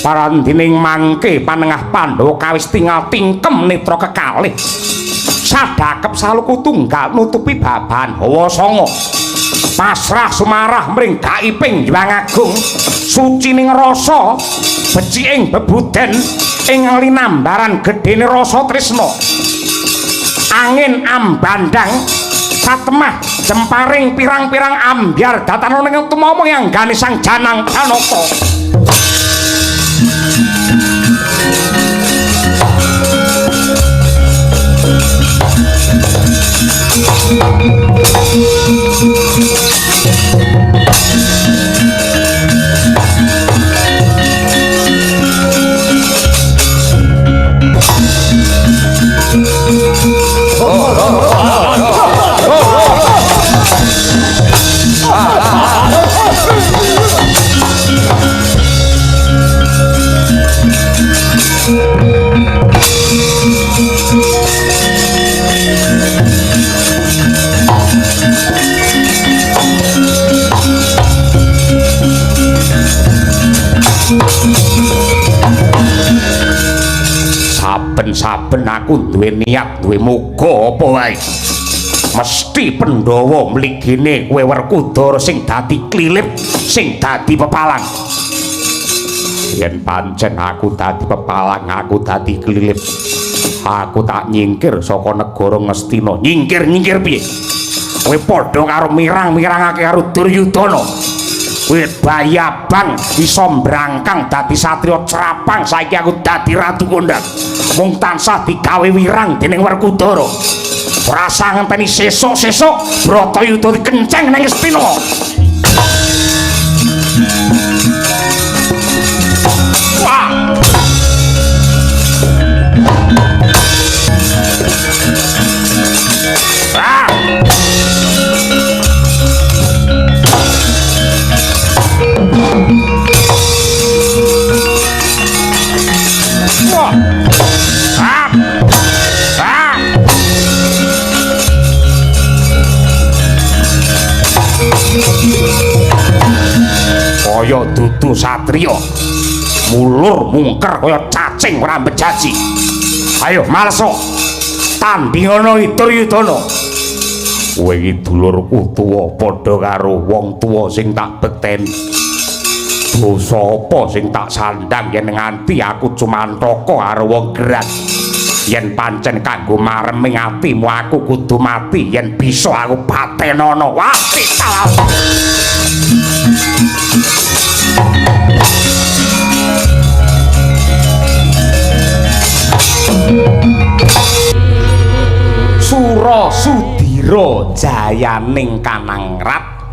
Parandining mangke panengah Pandhawa kawis tingal tingkem netra kekalih. Sadakep saluku tunggal nutupi babahan hawa sanga. Pasrah sumarah mring gaiping Hyang Agung, sucining rasa beciking bebuden ing linambaran gedene rasa tresna. Angin ambandang satemah jemparing pirang-pirang ambyar datana ning tumama nganggane Sang Janang Janaka. Saben-saben aku duwe niat, duwe moga apa wae, mesti Pandhawa mligine kowe Werkudara sing dadi klilip, sing dadi pepalang. Yen pancen aku dadi pepalang, aku dadi klilip, aku tak nyingkir saka negara Ngastina. Nyingkir-nyingkir piye? Kowe padha karo mirang-mirangake karo Duryudana. Kowe bayabang iso mbrangkang dadi satriya crapang, saiki aku dadi ratu kondang. Mung tansah digawe wirang dening Werkudara. Ora usah ngenteni sesuk-sesuk Bratayuda dikenceng nang Ngastina. Wah. Ah. Wah. Ah. Ah. Kaya dudu satriya, mulur mungker kaya cacing ora mbejaji. Ayo maleso, tandingono Duryudana. Kowe iki dulurku tuwa padha karo wong tuwa sing tak bekteni. Dosa apa sing tak sandang yen nganti aku cumantaka karo wong gerak. Yen pancen kanggo mareming atimu aku kudu mati, yen bisa aku patenono. Wah, tital. Sura Sudira jayaning kanangrat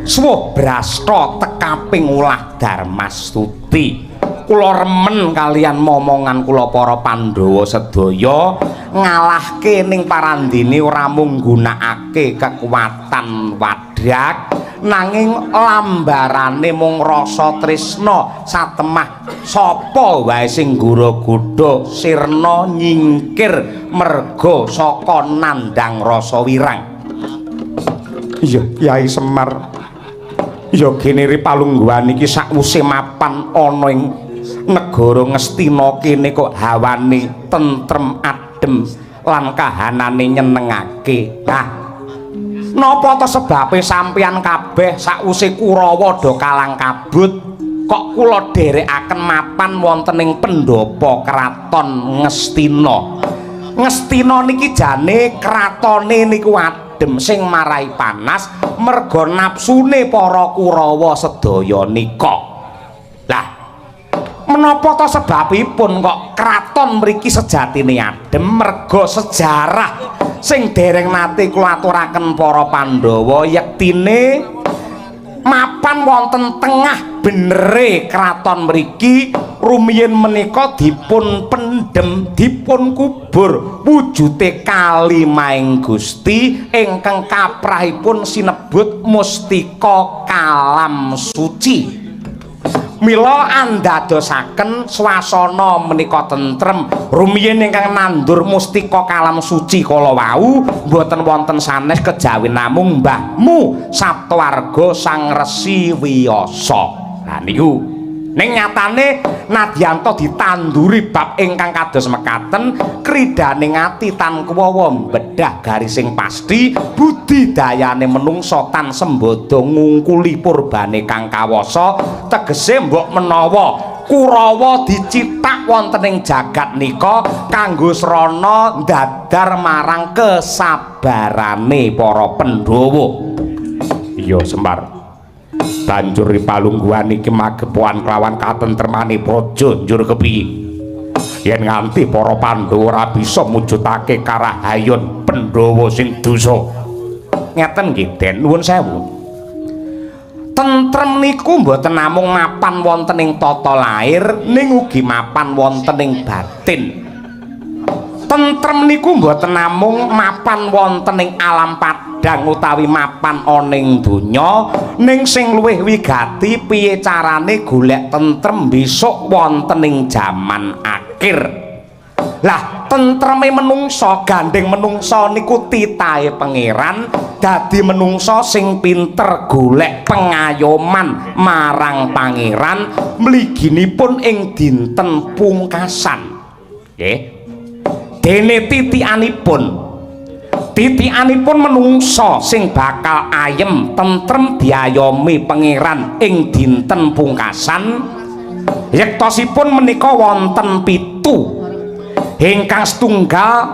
suwuh brasta tekaping ulah Darmastuti. Kula remen kalian momongan kula para Pandhawa sedaya ngalahke ning parandene ora mung nggunakake kekuatan wadhak, nanging lambarane mung rasa tresna satemah sapa wae sing gura-gudha sirna nyingkir merga saka nandhang rasa wirang. Iya, Yai Semar. Ya genere palungguhan iki sakwuse mapan ana ing negara Ngastina kene kok hawane tentrem adem lan kahanane nyenengake. Nah, napa ta sebabe sampeyan kabeh sakwuse Kurawa do kalang kabut kok kula dherekaken mapan wonten ing pendhapa kraton Ngastina? Ngastina niki jane kratone niku adem sing marai panas merga napsune para Kurawa sedaya nika. Lah, menapa ta sebabipun kok kraton mriki sejatine adem? Merga sejarah sing dereng nate kula aturaken para Pandhawa yektine mapan wonten tengah benere kraton mriki rumiyin menika dipun pendhem, dipun kubur wujute kali maing Gusti ingkang kaprahipun sinebut Mustika Kalam Suci. Mila andadosaken swasana menika tentrem. Rumiyin ingkang nandur Mustika Kalam Suci kala wau mboten wonten sanes kejawi namung mbahmu Saptawarga Sang Resi Wiyasa. Lah niku. Ning nyatane nadyanta ditanduri bab ingkang kados mekaten, kridane ati tan kuwawa mbedah garising pasti, budidayane menungsa tan sembada ngungkuli purbane kang kawasa, tegese mbok menawa Kurawa dicithak wonten ing jagat nika kanggo srana ndadar marang kesabarane para Pandhawa. Iya, Semar. Banjur palungguhan iki magepokan kelawan katentremane praja njur kepiye? Yen nganti para Pandhawa ora bisa mujudake karahayon Pandhawa sing dosa. Ngeten nggih, Den, nuwun sewu. Tentrem niku mboten namung mapan wonten ing tata lair, ning ugi mapan wonten ing batin. Tentrem niku mboten namung mapan wonten ing alam padhang utawi mapan ana ing donya, ning sing luwih wigati piye carane golek tentrem besok wonten ing jaman akhir. Lah, tentreme menungsa, gandeng menungsa niku titahe Pangeran, dadi menungsa sing pinter golek pengayoman marang Pangeran mliginipun ing dinten pungkasan. Nggih. Dene titikanipun menungsa sing bakal ayem tentrem diayomi Pangeran ing dinten pungkasan, yektosipun menika wonten 7. Ingkang setunggal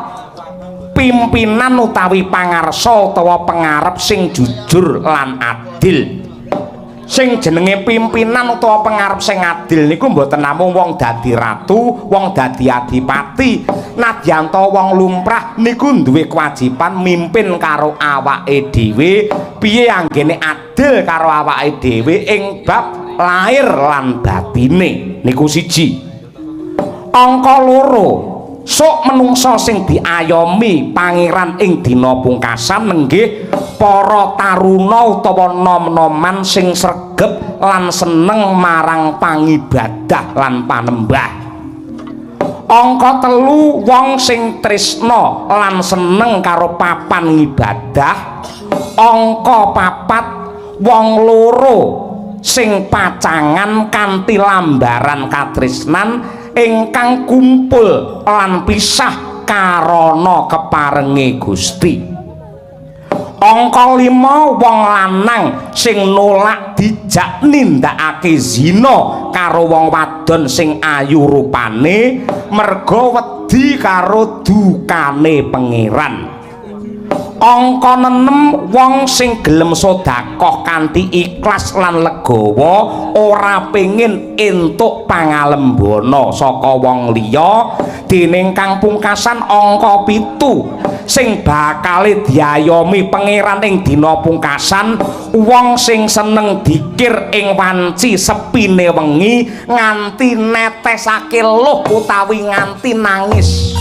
pimpinan utawi pangarsa utawa pengarep sing jujur lan adil. Sing jenenge pimpinan utawa pengarep sing adil niku mboten namung wong dadi ratu, wong dadi adipati. Nadyanta wong lumrah niku duwe kewajiban mimpin karo awake dhewe, piye anggene adil karo awake dhewe ing bab lair lan batine. Niku siji. Angka loro, sok menungsa sing diayomi Pangeran ing dina pungkasan nenggih para taruna utawa nom-noman sing sregep lan seneng marang pangibadah lan panembah. Angka telu, wong sing tresna lan seneng karo papan ngibadah. Angka papat, wong loro sing pacangan kanthi lambaran katresnan ingkang kumpul lan pisah karana keparenge Gusti. Angka 5, wong lanang sing nolak dijak nindakake zina karo wong wadon sing ayu rupane merga wedi karo dukane Pangeran. Angka 6, wong sing gelem sedekah kanthi ikhlas lan legawa, ora pengin entuk pangalembana saka wong liya. Dening kang pungkasan angka 7, sing bakale diayomi Pangeran ing dina pungkasan, wong sing seneng dikir ing wanci sepine wengi nganti netesake luh utawi nganti nangis.